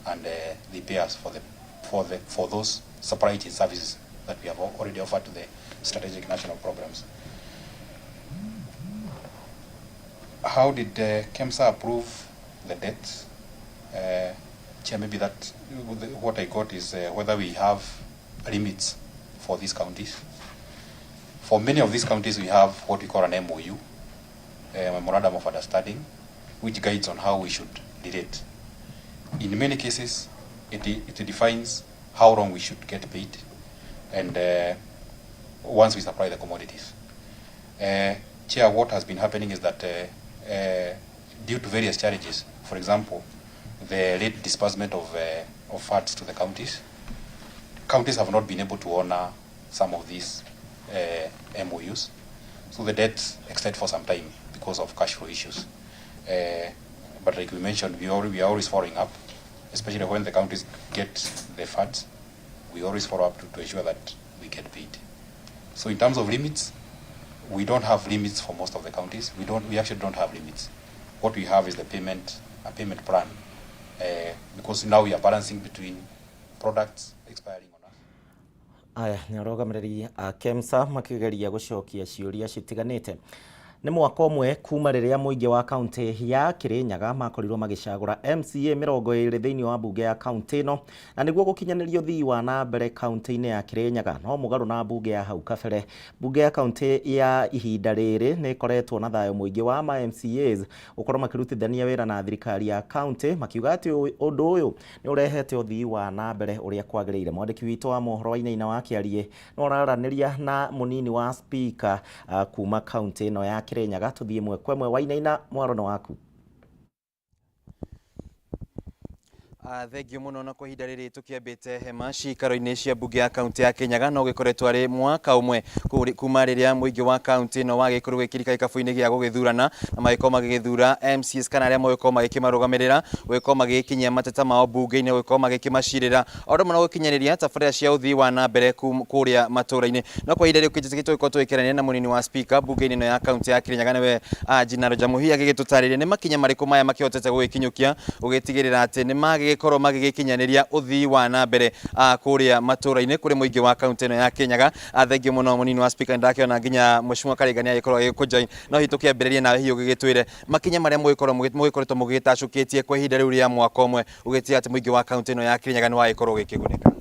Speaker 6: and they pay us for those supply chain services that we have already offered to the strategic national programs. How did KEMSA approve the debt? Chair, maybe that what I got is whether we have limits for these counties. For many of these counties, we have what we call an MOU, a Memorandum of Understanding, which guides on how we should relate. In many cases, it defines how long we should get paid, and once we supply the commodities. Chair, what has been happening is that due to various challenges, for example, the late disbursement of funds to the counties, counties have not been able to honor some of these MOUs. So the debts extend for some time because of cash flow issues. But like we mentioned, we are always following up.
Speaker 17: Especially when the counties get the funds, we always follow up to ensure that we get paid. So in terms of limits, we don't have limits for most of the counties. We don't. We actually don't have limits. What we have is the payment, a payment plan, because now we are balancing between products expiring on us.
Speaker 2: Aya nĩ arũgamĩrĩri a KEMSA makĩgeria gũcokia ciũria citiganĩte. Nĩ mwaka ũmwe kuma rĩrĩa mũingĩ wa kaunti ya Kirinyaga makorirwo magĩcagũra MCA 20 thĩinĩ wa mbunge ya kaunti ĩno, na nĩguo gũkinyanĩria ũthii wa na mbere kaunti-inĩ ya Kirinyaga. No mũgarũ na mbunge ya hau kabere, mbunge ya kaunti ya ihinda rĩrĩ nĩ ĩkoretwo na thayũ mũingĩ wa ma MCAs gũkorwo makĩrutithania wĩra na thirikari ya kaunti, makiuga atĩ ũndũ ũyũ nĩ ũrehete ũthii wa na mbere ũrĩa kwagĩrĩire. Mwandĩki witũ wa mohoro Wainaina wa Kĩariĩ no ũraranĩria na mũnini wa speaker kuma kaunti ĩno ya Kirinyaga. Tũthiĩ ĩmwe kwa ĩmwe. Wainaina, mwaro nĩ waku.
Speaker 18: Thengio muno. Na kwa ihinda rĩrĩ tũkĩambĩte hema cikaro-inĩ cia mbunge ya kaunti ya Kirinyaga, no gĩkoretwo arĩ mwaka ũmwe kuma rĩrĩa mũingĩ wa kaunti ĩno wagĩkorwo gĩkĩrika gĩkabũ-inĩ gĩa gũgĩthurana na magĩkorwo magĩgĩthura MCAs kana arĩa magĩkorwo magĩkĩmarũgamĩrĩra, gũgĩkorwo magĩgĩkinyia mateta mao mbunge-inĩ, gũgĩkorwo magĩkĩmacirĩra o ũndũ ũmwe na gũkinyanĩria tabarĩra cia ũthii wa na mbere kũrĩa matũra-inĩ. No kwa ihinda rĩu tũgĩkorwo tũgĩkĩrania na mũnini wa speaker mbunge-inĩ ĩno ya kaunti ya Kirinyaga, nĩwe Jinaro Jamuhia, agĩgĩtũtarĩria nĩ makinya marĩkũ maya makĩhotete gũgĩkinyũkia gũgĩtigĩrĩra atĩ nĩ magĩgĩkorwo magĩgĩkinyanĩria ũthii wa na mbere kũrĩa matũra-inĩ kũrĩ mũingĩ wa kaunti ĩno ya Kirinyaga. Thengio mũno, mũnini wa speaker. Nĩndakĩona nginya Mheshimiwa Karinga nĩ agĩkorwo agĩkũjoin, no hihi tũkĩambĩrĩrie nawe, hihi ũgĩgĩtwĩre makinya marĩa mũgĩkoretwo mũgĩgĩtacũkĩtie kwa ihinda rĩu rĩa mwaka ũmwe ũgĩtiga atĩ mũingĩ wa kaunti ĩno ya Kirinyaga nĩ wagĩkorwo ũgĩkĩgunĩka.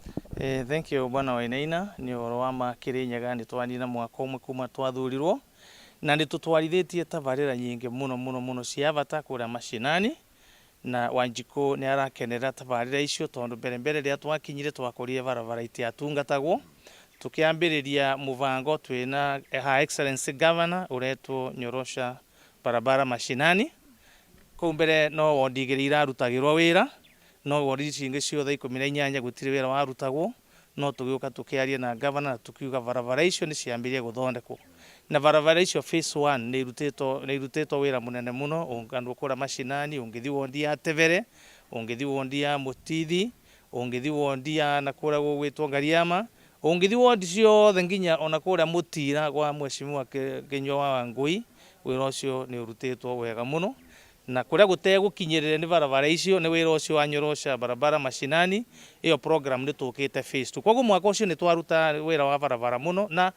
Speaker 19: Thank you, bwana Wainaina. Nĩ ũhoro wa ma, Kirinyaga nĩ twanina mwaka ũmwe kuma twathurirwo na nĩ tũtwarithĩtie tabarĩra nyingĩ mũno mũno mũno cia bata kũrĩa macinani, na Wanjikũ nĩ arakenera tabarĩra icio, tondũ mbere mbere rĩrĩa twakinyire twakorire barabara itiatungatagwo. Tukiambĩrĩria mũbango twĩna Her Excellency Governor ũretwo Nyorosha Barabara Mashinani. Kũu mbere no wondi 2 irarutagĩrwo wĩra, no wondi ici ingĩ ciothe 18 gũtirĩ wĩra warutagwo. No tũgĩũka tũkĩaria na governor na tũkiuga barabara icio nĩ ciambĩrĩrie gũthondekwo, na barabara icio phase 1 nĩ irutĩtwo wĩra mũnene mũno. Andũ kũrĩa macinani, ũngĩthiĩ wondi ya Tebere, ũngĩthiĩ wondi ya Mũtithi, ũngĩthiĩ wondi ya na kũrĩa gũgwĩtwo Ngariama, ũngĩthiĩ wondi ciothe nginya ona kũrĩa Mũtira kwa Mheshimiwa Kĩnyua wa Wangũi, wĩra ũcio nĩ ũrutĩtwo wega mũno. Na kũrĩa gũtegũkinyĩrĩre nĩ barabara icio, nĩ wĩra ũcio wa Nyorosha Barabara Mashinani, ĩyo program nĩ tũkĩte phase 2. Koguo mwaka ũcio nĩ twaruta wĩra wa barabara mũno, na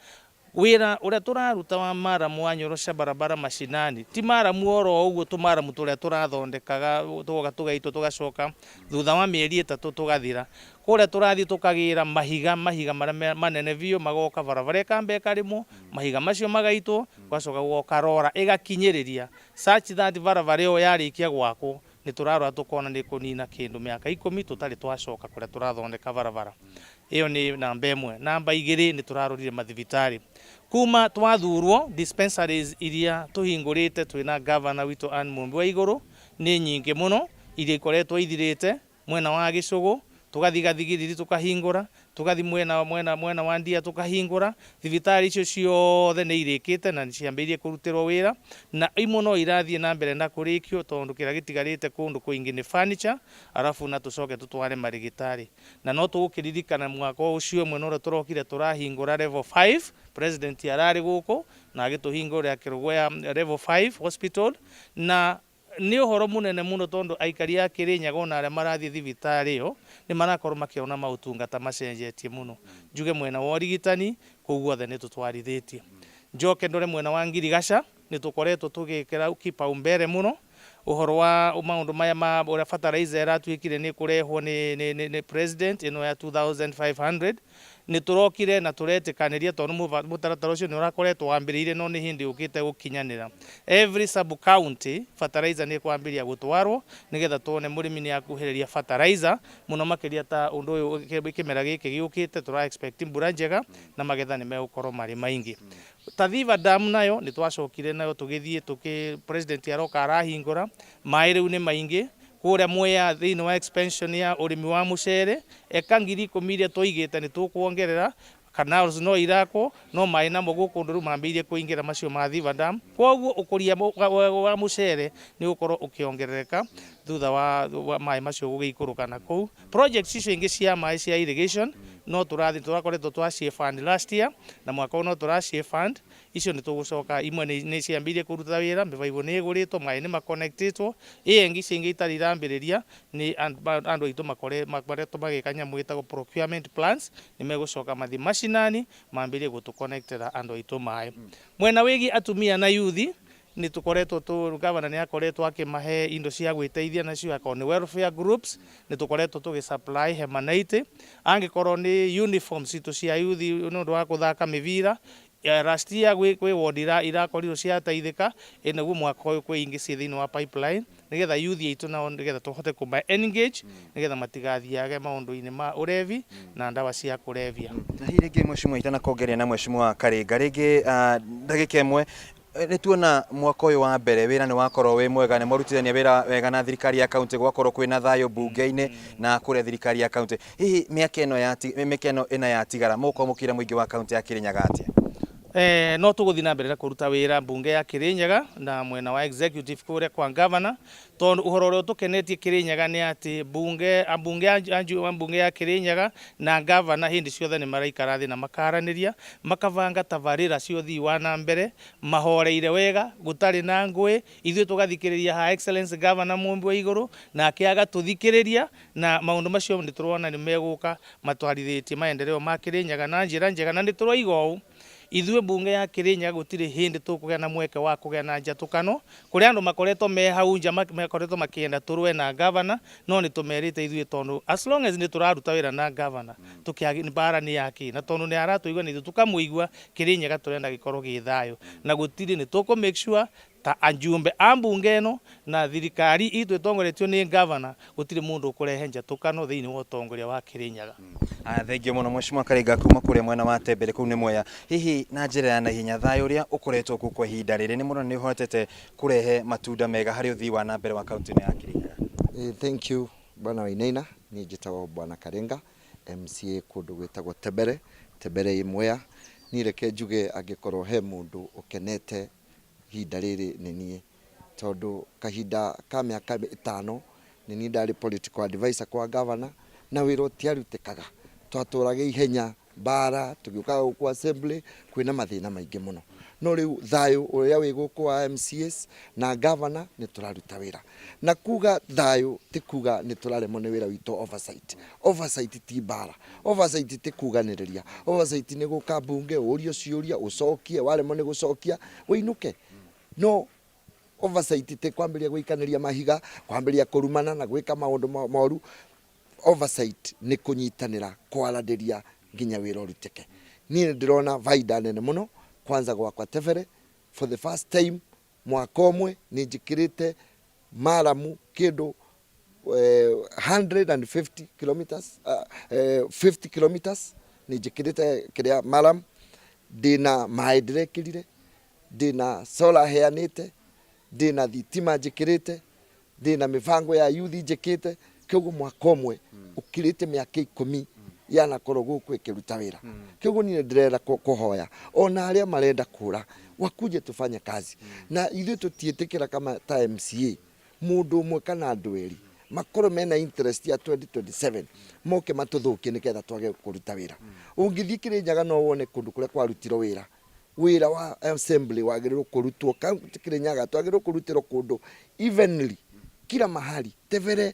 Speaker 19: wĩra ũrĩa tũraruta wa maramu wa Nyorosha Barabara Mashinani ti maramu oro ũguo, tũmaramu tũrĩa tũrathondekaga tũgoka tũgaitwo tũgacoka thutha wa mĩeri 3 tũgathira. Kũrĩa tũrathiĩ tũkagĩra mahiga, mahiga marĩa manene biũ, magoka barabara ĩkamba ĩkarĩmwo, mahiga macio magaitwo, gũgacoka gũgoka rora ĩgakinyĩrĩria, such that barabara ĩyo yarĩkia gwakwo nĩ tũrarora tũkona nĩ kũnina kĩndũ mĩaka 10 tũtarĩ twacoka kũrĩa tũrathondeka barabara ĩyo. Nĩ namba 1. Namba 2, nĩ tũrarorire mathibitarĩ. Kuma twathurwo, dispensaries iria tũhingũrĩte twĩna governor witũ Ann Mumbi wa Igũrũ nĩ nyingĩ mũno, iria ikoretwo ithirĩte mwena wa Gĩcũgũ, tũgathiĩ Gathigiriri tũkahingũra, tũgathiĩ mwena wa Ndia tũkahingũra. Thibitarĩ icio ciothe nĩ irĩkĩte na nĩ ciambĩrĩirie kũrutĩrwo wĩra, na imwe no irathiĩ na mbere na kũrĩkio, tondũ kĩrĩa gĩtigarĩte kũndũ kũingĩ nĩ furniture, arabu na tũcoke tũtware marĩgĩtarĩ. Na no tũgũkĩririkana mwaka ũcio ũmwe na ũrĩa tũrokire tũrahingũra level 5, president ararĩ gũkũ na agĩtũhingũrĩra Kĩrũgũya level 5 hospital, na nĩ ũhoro mũnene mũno, tondũ aikari a Kĩrĩnyaga ona arĩa marathiĩ thibitarĩ ĩyo nĩ marakorwo makĩona maũtungata macenjetie mũno. Njuge mwena wa ũrigitani kũu guothe nĩ tũtwarithĩtie. Njoke ndore mwena wa ngirigaca, nĩ tũkoretwo tũgĩkĩra kipaumbele mũno ũhoro wa maũndũ maya ma ũrĩa fertilizer ĩratuĩkire nĩ kũrehwo nĩ president ĩno ya 2500. Nĩ tũrokire na tũretĩkanĩria, tondũ mũtaratara ũcio nĩ ũrakoretwo wambĩrĩirie, no nĩ hĩndĩ ũkĩte gũkinyanĩra. Every sub county fertilizer nĩ ĩkwambĩrĩria gũtwarwo, nĩgetha tuone mũrĩmi nĩ akuhĩrĩria fertilizer mũno makĩria, ta ũndũ ũyũ kĩmera gĩkĩ gĩũkĩte tũra expect mbura njega na magetha nĩ megũkorwo marĩ maingĩ. Tathiva Dam nayo nĩ twacokire nayo tũgĩthiĩ tũkĩ president aroka arahingũra, maĩ rĩu nĩ maingĩ kũrĩa Mwea thĩinĩ wa expansion ya ũrĩmi wa mũcere, eka 10,000 iria twaigĩte nĩ tũkuongerera. Canals no irakwo no maĩ namo gũkũ ũndũ rĩu mambĩrĩirie kũingĩra macio ma Thiva Dam. Kwoguo ũkũria wa mũcere nĩ ũgũkorwo ũkĩongerereka thutha wa maĩ macio gũgĩikũrũka na kũu. Projects icio ingĩ cia maĩ cia irrigation no tũrathiĩ, tũrakoretwo twaciĩ fund last year na mwaka ũyũ no tũraciĩ fund. Icio nĩ tũgũcoka, imwe nĩ ciambĩrĩirie kũruta wĩra, mĩbaibũ nĩ ĩgũrĩtwo, maĩ nĩ ma connect ĩtwo. Ĩyo ĩngĩ icio ingĩ itarĩ irambĩrĩria nĩ andũ aitũ makoretwo magĩka nyamũ ĩtagwo procurement plans, nĩ megũcoka mathiĩ macinani mambĩrĩrie gũtũ connect ĩra andũ aitũ maĩ. Mwena wĩgiĩ atumia na yuthi, nĩ tũkoretwo tũ governor nĩ akoretwo akĩmahe indo cia gwĩteithia nacio, akorwo nĩ welfare groups nĩ tũkoretwo tũgĩ supply hema na itĩ, angĩkorwo nĩ uniform citũ cia yuthi nĩ ũndũ wa kũthaka mĩbira. Last year kwĩ ward irakorirwo ciateithĩka, ĩ naguo mwaka ũyũ kwĩ ingĩ ciĩ thĩinĩ wa pipeline nĩgetha youth aitũ nao nĩgetha tũhote kũma engage nĩgetha matigathiage maũndũ-inĩ ma ũrevi na ndawa cia kũrebia.
Speaker 18: Na hihi rĩngĩ mheshimiwa, itanakongeria na mheshimiwa Karinga rĩngĩ ndagĩka ĩmwe, nĩ tuona mwaka ũyũ wa mbere wĩra nĩ wakorwo wĩ mwega, nĩ mwarutithania wĩra wega na thirikari ya kaunti, gwakorwo kwĩna thayũ mbunge-inĩ na kũrĩa thirikari ya kaunti. Hihi mĩaka ĩno ya mĩaka ĩno ĩna yatigara mũgũkorwo mũkĩra mũingĩ wa kaunti ya Kirinyaga atĩa?
Speaker 19: No tũgũthiĩ na mbere na kũruta wĩra mbunge ya Kirinyaga na mwena wa executive kũrĩa kwa governor, tondũ ũhoro ũrĩa ũtũkenetie Kirinyaga nĩ atĩ mbunge ambunge a mbunge ya Kirinyaga na governor hĩndĩ ciothe nĩ maraikara thĩ na makaranĩria, makabanga tabarĩra cia ũthii wa na mbere mahoreire wega, gũtarĩ na ngũĩ. Ithuĩ tũgathikĩrĩria Her Excellency Governor Mũmbi wa Igũrũ, nake agatũthikĩrĩria, na maũndũ macio nĩ tũrona nĩ megũka matwarithĩtie maendeleo ma Kirinyaga na njĩra njega. Na nĩ tũroiga ũũ, ithuĩ mbunge ya Kirinyaga gũtirĩ hĩndĩ tũkũgĩa na mweke wa kũgĩa na njatũkano kũrĩa andũ makoretwo me hau nja makoretwo makĩenda tũrũe na governor, no nĩ tũmerĩte ithuĩ tondũ as long as nĩ tũraruta wĩra na governor, mbara nĩ yakĩ, na tondũ nĩ aratũigua na ithuĩ tũkamũigua, Kirinyaga tũrenda gĩkorwo gĩ thayũ na gũtirĩ, nĩ tũkũ make sure ta ajumbe a mbunge ĩno na thirikari itũ ĩtongoretio nĩ governor, gũtirĩ mũndũ ũkũrehe njatũkano thĩinĩ wa ũtongoria wa Kirinyaga.
Speaker 18: Aya, thengiũ mũno mheshimiwa Karinga kuma kũrĩa mwena wa Tembere kũu nĩ Mwea. Hihi na njĩra ya naihenya thayũ ũrĩa ũkoretwo kuo kwa ihinda rĩrĩ nĩ mũrona nĩ ũhotete kũrehe matunda mega harĩ ũthii wa na mbere wa kaunti ĩno ya Kirinyaga?
Speaker 20: Thank you, Bwana Wainaina. Niĩ njĩtagwo Bwana Karinga, MCA kũndũ gwĩtagwo Tembere, Tembere ĩ Mwea. Niĩ reke njuge angĩkorwo he mũndũ ũkenete ihinda rĩrĩ nĩ niĩ, tondũ kahinda ka mĩaka 5 nĩ niĩ ndarĩ political advisor kwa governor na wĩra ũtiarutĩkaga. Twatũraga ihenya mbara, tũgĩũkaga gũkũ assembly kwĩna mathĩna maingĩ mũno. No rĩu thayũ ũrĩa wĩ gũkũ wa MCAs na governor nĩ tũraruta wĩra. Na kuga thayũ ti kuga nĩ tũraremwo nĩ wĩra witũ oversight. Oversight ti mbara. Oversight ti kuganĩrĩria. Oversight nĩ gũka mbunge ũrio ciũria ũcokie, waremwo nĩ gũcokia ũinũke. No oversight ti kwambĩrĩria gũikanĩria mahiga, kwambĩrĩria kũrumana na gwĩka maũndũ moru. Oversight nĩ kũnyitanĩra, kwaranĩria nginya wĩra ũrutĩke. Niĩ nĩ ndĩrona baida nene mũno kwanza gwakwa Tebere, for the first time mwaka ũmwe nĩ njĩkĩrĩte maramu kĩndũ 150 kilometers, 50 kilometers nĩ njĩkĩrĩte kĩrĩa maram, ndĩna maĩ ndĩrekĩrire, ndĩna solar heanĩte, ndĩna thitima njĩkĩrĩte, ndĩna mĩbango ya youth njĩkĩte. Kĩoguo mwaka ũmwe ũkirĩte mĩaka 10 yanakorwo gũkũ ĩkĩruta wĩra. Kĩoguo niĩ ndĩrenda kũhoya ona arĩa marenda kũra wakuje tufanye kazi, na ithuĩ tũtiĩtĩkĩra kama ta MCA mũndũ ũmwe kana andũ erĩ makorwo mena interest ya 2027 moke matũthũkie nĩgetha twage kũruta wĩra. Ũngĩthiĩ Kĩrĩnyaga no wone kũndũ kũrĩa kwarutirwo wĩra. Wĩra wa assembly wagĩrĩirwo kũrutwo kaunti Kĩrĩnyaga, twagĩrĩirwo kũrutĩrwo kũndũ evenly kila mahali, Tebere,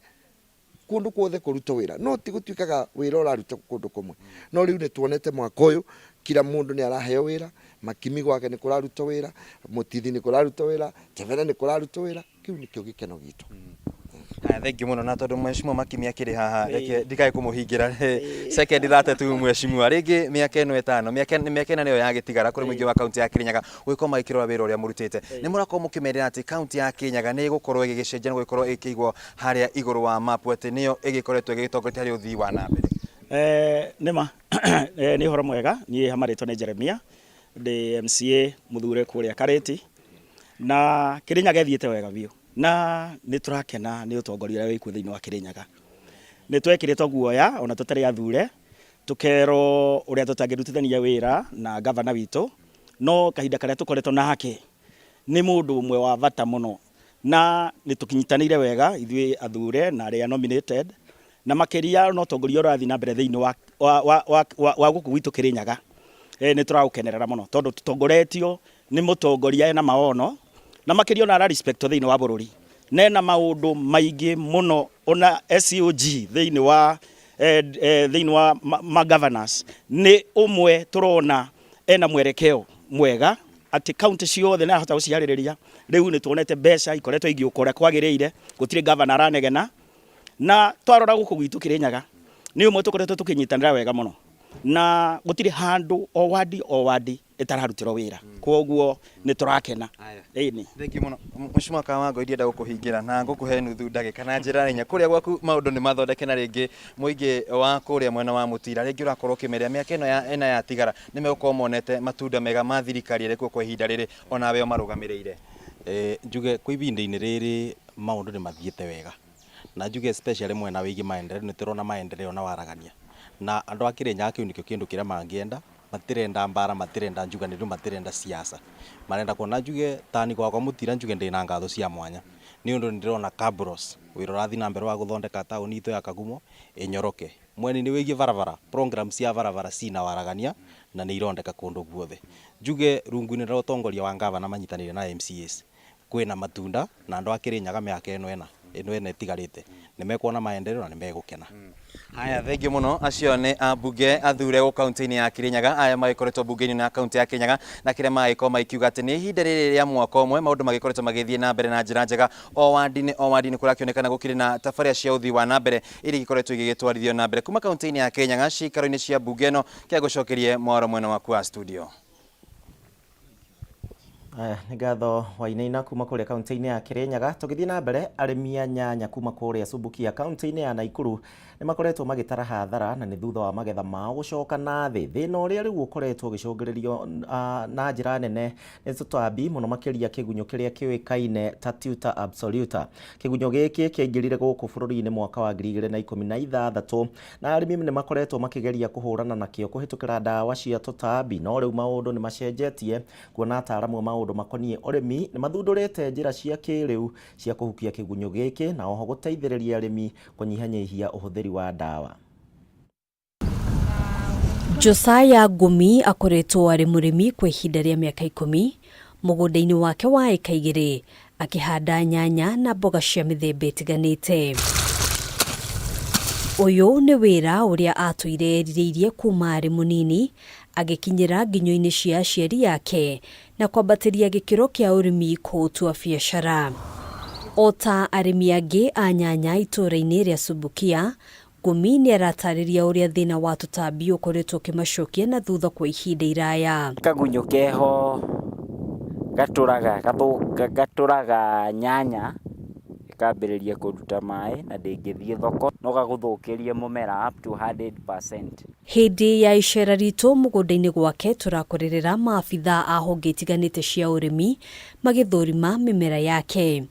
Speaker 20: kũndũ kuothe kũrutwo wĩra, no ti gũtuĩkaga wĩra ũrarutwo kũndũ kũmwe. No rĩu nĩ tuonete mwaka ũyũ kila mũndũ nĩ araheo wĩra. Makimi gwake nĩ kũrarutwo wĩra, Mũtithi nĩ kũrarutwo wĩra, Tebere nĩ kũrarutwo wĩra. Kĩu nĩkĩo gĩkeno gitũ.
Speaker 18: Aya, thank you mũno. Na tondũ mheshimiwa Makimi akĩrĩ haha, reke ndikae kũmũhingĩra second 30 tu. Mheshimiwa, rĩngĩ mĩaka ĩno 5, mĩaka 4 nĩyo yagĩtigara kũrĩ mũingĩ wa kaunti ya Kirinyaga gũgĩkorwo magĩkĩrora wĩra ũrĩa mũrutĩte, nĩ mũrakorwo mũkĩmerĩra atĩ kaunti ya Kirinyaga nĩ ĩgũkorwo ĩgĩgĩcenjia na gũgĩkorwo ĩkĩigwo harĩa igũrũ wa mapu atĩ nĩyo ĩgĩkoretwo ĩgĩtongoretie harĩ ũthii wa na mbere?
Speaker 5: Nĩma nĩ ũhoro mwega. Niĩ hamarĩtwo nĩ Jeremia, ndĩ MCA mũthure kũrĩa Karĩti, na Kĩrĩnyaga ĩthiĩte wega biũ, na nĩ tũrakena nĩ ũtongoria ũrĩa wĩkuo thĩinĩ wa Kĩrĩnyaga. Nĩ twekĩrĩtwo guoya ona tũtarĩ athure.
Speaker 21: Tukerwo uria tutangirutithania wira na gavana witũ, no kahinda karia tukoretwo nake nĩ mũndũ ũmwe wa bata mũno, na nĩ tũkinyitanĩire wega ithuĩ athure na arĩa nominated, na makĩria no tongoria ũrathiĩ na mbere thĩinĩ wa gũkũ gwitũ Kĩrĩnyaga. Nĩ tũraũkenerera mũno tondũ tũtongoretio nĩ mũtongoria ena maono, na makĩria ona ara respect thĩinĩ wa bũrũri, na ena maũndũ maingĩ mũno, ona SCOG thĩinĩ wa ma governors nĩ ũmwe tũrona ena mwerekeo mwega atĩ kaunti ciothe nĩ arahota gũciarĩrĩria. Rĩu nĩ tuonete mbeca ikoretwo igĩũka ũrĩa kwagĩrĩire, gũtirĩ governor aranegena. Na twarora gũkũ gwitũ Kĩrĩnyaga, nĩ ũmwe tũkoretwo tũkĩnyitanĩra wega mũno, na gũtirĩ handũ o wadi o wadi ĩtararutĩrwo wĩra, koguo nĩ tũrakena, ĩni.
Speaker 18: Thank you mũno, Mheshimiwa Kawango. Ingĩenda gũkũhingĩra na ngũkũhe nuthu ndagĩka na njĩra nenya. Kũrĩa gwaku maũndũ nĩ mathondeke, na rĩngĩ mũingĩ wa kũrĩa mwena wa Mũtira rĩngĩ ũrakorwo ũkĩmeria mĩaka ĩno ya ĩna yatigara nĩ megũkorwo monete matunda mega ma thirikari ĩrĩa ĩkuo kwa ihinda rĩrĩ, onawe ũmarũgamĩrĩire.
Speaker 17: Njuge kwa ihinda-inĩ rĩrĩ maũndũ nĩ mathiĩte wega, na njuge especially mwena wĩgiĩ maendeleo, nĩ tũrona maendeleo na waragania na andũ a Kĩrĩnyaga. Kĩu nĩkĩo kĩndũ kĩrĩa mangĩenda. Matirenda mbara, matirenda njuganĩrio, matirenda siasa, marenda kuona. Njuge tani gwakwa Mũtira, njuge ndĩna ngatho cia mwanya nĩ ũndũ nĩ ndĩrona Cabros wĩra ũrathiĩ na mbere wa gũthondeka taũni itũ ya Kagumo ĩnyoroke. Mwena-inĩ wĩgiĩ barabara, program cia barabara cina waragania na nĩ irondeka kũndũ guothe. Njuge rungu-inĩ rwa ũtongoria wa ngavana manyitanĩire na MCAs kwĩna matunda, na andũ a Kĩrĩnyaga mĩaka ĩno ĩna ĩtigarĩte nĩ mekuona maendeleo na nĩ megũkena.
Speaker 18: Haya, thengiũ mũno. Acio nĩ ambunge athure gũ kaunti-inĩ ya Kirinyaga, aya magĩkoretwo mbunge-inĩ ya kaunti ya Kirinyaga, na kĩrĩa magĩkorwo magĩkiuga atĩ nĩ ihinda rĩrĩ rĩa mwaka ũmwe maũndũ magĩkoretwo magĩthiĩ na mbere na njĩra njega. O wandi-inĩ o wandi-inĩ kũrakĩonekana gũkĩrĩ na tabarĩra cia ũthii wa na mbere iria igĩkoretwo igĩgĩtwarithio na mbere kuma kaunti-inĩ ya Kirinyaga, cikaro-inĩ cia mbunge ĩno. Kĩa gũcokerie mwaro mwena waku wa studio.
Speaker 2: Aya nĩ ngatho Wainaina kuma kũrĩa kaunti-inĩ ya Kirinyaga. Tũgĩthiĩ na mbere, arĩmi a nyanya kuma kũrĩa Subukia kaunti-inĩ ya Nakuru nĩ makoretwo magĩtara hathara, na nĩ thutha wa magetha mao gũcoka na thĩ. Thĩna ũrĩa rĩu ũkoretwo ũgĩcũngĩrĩrio na njĩra nene nĩ tũtambi, mũno makĩria kĩgunyũ kĩrĩa kĩũĩkaine ta Tuta absoluta. Kĩgunyũ gĩkĩ kĩaingĩrire gũkũ bũrũri-inĩ mwaka wa 2016, na arĩmi nĩ makoretwo makĩgeria kũhũrana nakĩo kũhĩtũkĩra ndawa cia tũtambi, no rĩu maũndũ nĩ macenjetie kuona ataaramu a maũndũ makoniĩ ũrĩmi nĩ mathundũrĩte njĩra cia kĩrĩu cia kũhukia kĩgunyũ gĩkĩ, na oho gũteithĩrĩria arĩmi kũnyihanyihia ũhũthĩri wa ndawa.
Speaker 22: Josiah Ngumi akoretwo arĩ mũrĩmi kwa ihinda rĩa mĩaka 10 mũgũnda-inĩ wake wa ĩka 2, akĩhanda nyanya na mboga cia mĩthemba ĩtiganĩte. Ũyũ nĩ wĩra ũrĩa atũire erirĩirie kuma arĩ mũnini, agĩkinyĩra nginyo-inĩ cia aciari ake na kwambatĩria gĩkĩro kĩa ũrĩmi kũũtua biacara. O ta arĩmi angĩ a nyanya itũũra-inĩ rĩa Subukia, Ngumi nĩ aratarĩria ũrĩa thĩna wa tũtambi ũkoretwo ũkĩmacokia na thutha kwa ihinda iraya.
Speaker 23: Kagunyũ keho gatũraga gatũraga nyanya, ĩkambĩrĩria kũruta maĩ na ndĩngĩthiĩ thoko, no gagũthũkĩrie mũmera up to 100%.
Speaker 22: Hĩndĩ ya icera ritũ mũgũnda-inĩ gwake, tũrakorerera maabitha a honge itiganĩte cia ũrĩmi magĩthũrima mĩmera yake.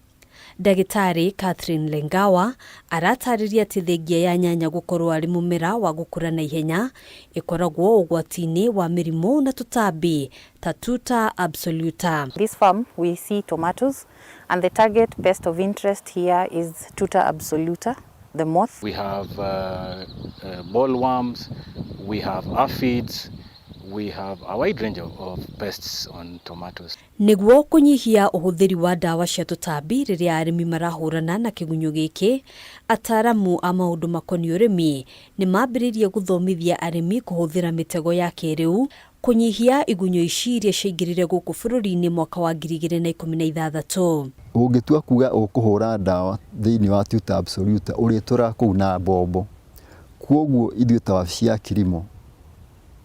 Speaker 22: Ndagĩtarĩ Catherine Lengawa aratarĩria atĩ thengia ya nyanya gũkorwo arĩ mũmera wa gũkũra na ihenya, ĩkoragwo ũgwati-inĩ wa mĩrimũ na tũtambi ta Tuta absoluta.
Speaker 24: This farm we see tomatoes, and the target pest of interest here is Tuta absoluta, the moth.
Speaker 25: We have bollworms, we have aphids, we have a wide range of pests on tomatoes.
Speaker 22: Nĩguo kũnyihia ũhũthĩri wa ndawa cia tũtambi rĩrĩa arĩmi marahũrana na kĩgunyũ gĩkĩ, ataaramu a maũndũ makoniĩ ũrĩmi nĩ mambĩrĩirie gũthomithia arĩmi kũhũthĩra mĩtego ya kĩrĩu kũnyihia igunyũ ici iria ciaingĩrire gũkũ bũrũri-inĩ mwaka wa 2016.
Speaker 26: Ũngĩtua kuga ũkũhũra ndawa thĩinĩ wa Tuta absoluta, ũrĩtũraga kũu na mbombo. Kwoguo ithuĩ ta wabici ya kilimo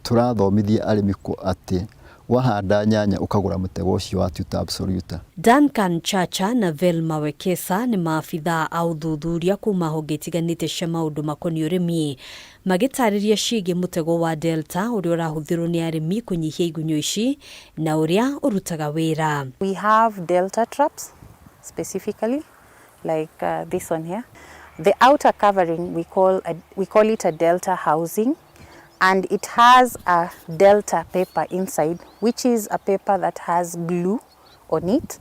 Speaker 26: tũrathomithia arĩmi atĩ wahanda nyanya ũkagũra mũtego ũcio wa Tuta absoluta.
Speaker 22: Duncan Chacha na Velma Wekesa nĩ maabithaa a ũthuthuria kuma honge itiganĩte cia maũndũ makoniĩ ũrĩmi, magĩtarĩria ciĩgiĩ mũtego wa Delta ũrĩa ũrahũthĩrwo nĩ arĩmi kũnyihia igunyũ ici na ũrĩa ũrutaga wĩra.
Speaker 24: We have delta traps specifically, like this one here. The outer covering we call it a delta housing. And it has a delta paper inside, which is a paper that has glue on it.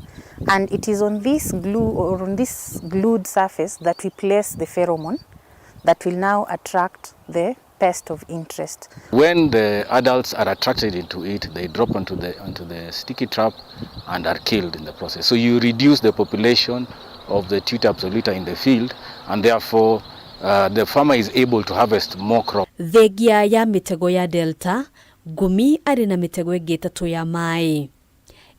Speaker 24: And it is on this glue or on this glued surface that we place the pheromone that will now attract the pest of interest.
Speaker 25: When the adults are attracted into it, they drop onto the sticky trap and are killed in the process. So you reduce the population of the Tuta absoluta in the field, and therefore the farmer is able to harvest more crop.
Speaker 22: Thengia ya mĩtego ya Delta, Ngumi arĩ na mĩtego ĩngĩ ĩtatũ ya maĩ.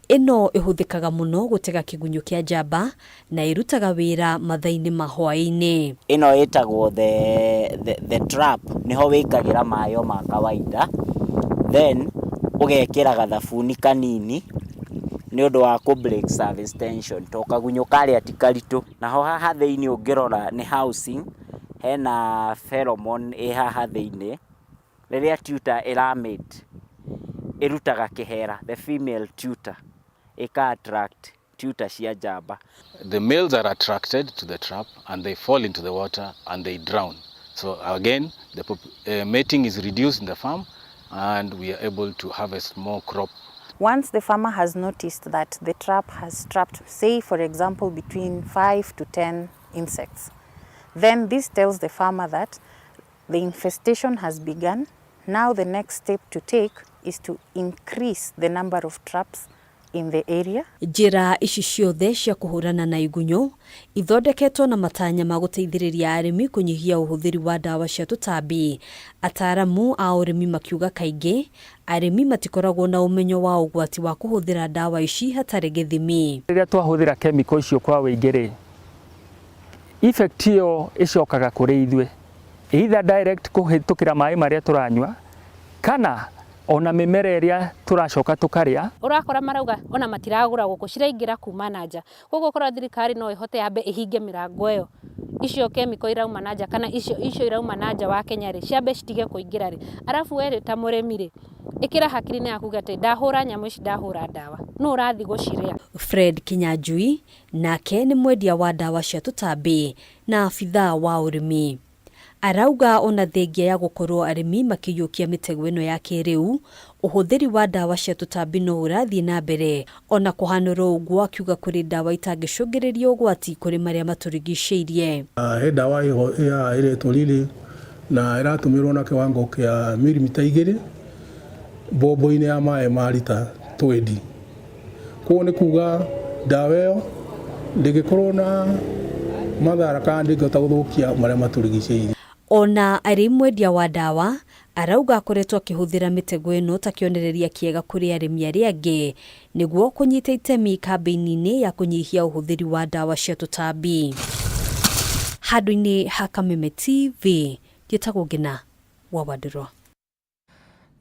Speaker 22: Ĩno ĩhũthĩkaga mũno gũtega kĩgunyũ kĩa njamba na ĩrutaga wĩra mathaa-inĩ ma hwaĩ-inĩ.
Speaker 23: Ĩno ĩtagwo the trap, nĩho wĩkagĩra maĩ o ma kawaida, then ũgekĩra gathabuni kanini nĩ ũndũ wa kũ break surface tension to kagunyũ karĩa ti karitũ. Naho haha thĩinĩ ũngĩrora nĩ housing, hena pheromone ĩ haha thĩinĩ, rĩrĩa tuta ĩra mate ĩrutaga kĩhera, the female tuta ĩka attract tuta cia njamba.
Speaker 25: The males are attracted to the trap and they fall into the water and they drown. So again, the mating is reduced in the farm and we are able to harvest more crop.
Speaker 24: Once the farmer has noticed that the trap has trapped, say for example, between 5 to 10 insects, then this tells the farmer that the infestation has begun. Now the next step to take is to increase the number of traps in the area.
Speaker 22: Njĩra ici ciothe cia kũhũrana na igunyũ ithondeketwo na matanya ma gũteithĩrĩria arĩmi kũnyihia ũhũthĩri wa ndawa cia tũtambi. Ataramu a ũrĩmi makiuga kaingĩ arĩmi matikoragwo na ũmenyo wa ũgwati wa kũhũthĩra ndawa ici hatarĩ gĩthimi.
Speaker 1: Rĩrĩa twahũthĩra chemical icio kwa wĩingĩ rĩ, effect ĩyo ĩcokaga kũrĩ ithuĩ, either direct kũhĩtũkĩra maĩ marĩa tũranyua kana ona mĩmera ĩrĩa tũracoka tũkarĩa.
Speaker 3: Ũrakora marauga ona matiragũra gũkũ, ciraingĩra kuma na nja. Koguo korwo thirikari no ĩhote yambe ĩhinge mĩrango ĩyo, icio chemical irauma na nja kana icio irauma na nja wa Kenya rĩ, ciambe citige kũingĩra rĩ, arabu we rĩ ta mũrĩmi rĩ, ĩkĩra hakiri-inĩ yaku uge atĩ ndahũra nyamũ ici, ndahũra ndawa, nũ ũrathiĩ gũcirĩa?
Speaker 22: Fred Kinyanjui nake nĩ mwendia wa ndawa cia tũtambi na abithaa wa ũrĩmi. Arauga ona thengia ya gũkorwo arĩmi makĩiyũkia mĩtego ĩno ya kĩrĩu, ũhũthĩri wa ndawa cia tũtambi no ũrathiĩ na mbere. Ona kũhanũrwo ũguo, akiuga kũrĩ ndawa itangĩcũngĩrĩria ũgwati kũrĩ marĩa matũrigicĩirie.
Speaker 4: He ndawa ĩho ya ĩretwo Lily na ĩratũmĩrwo na kĩwango kĩa mirimita 2 mbombo-inĩ ya maĩ ma rita 20. Koguo nĩ kuga ndawa ĩyo ndĩngĩkorwo na mathara kana ndĩngĩhota gũthũkia marĩa matũrigicĩirie.
Speaker 22: Ona arĩ mwendia wa ndawa, arauga akoretwo akĩhũthĩra mĩtego ĩno ta kĩonereria kĩega kũrĩ arĩmi arĩa angĩ nĩguo kũnyita itemi kambĩini-inĩ ya kũnyihia ũhũthĩri wa ndawa cia tũtambi. Handũ-inĩ ha Kameme TV, njĩtagwo Ngina wa Wandũrwa.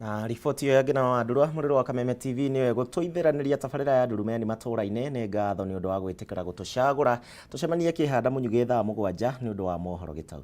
Speaker 2: Na riboti ĩyo ya Ngina wa Wandũrwa mũrĩro wa Kameme TV nĩyo ĩgũtũithĩranĩria tabarĩra ya Ndurumeni matũũra-inĩ. Nĩ ngatho nĩ ũndũ wa gwĩtĩkĩra gũtũcagũra. Tũcemanie kĩhanda mũnyugĩ thaa 7 nĩ ũndũ wa mohoro gĩtau.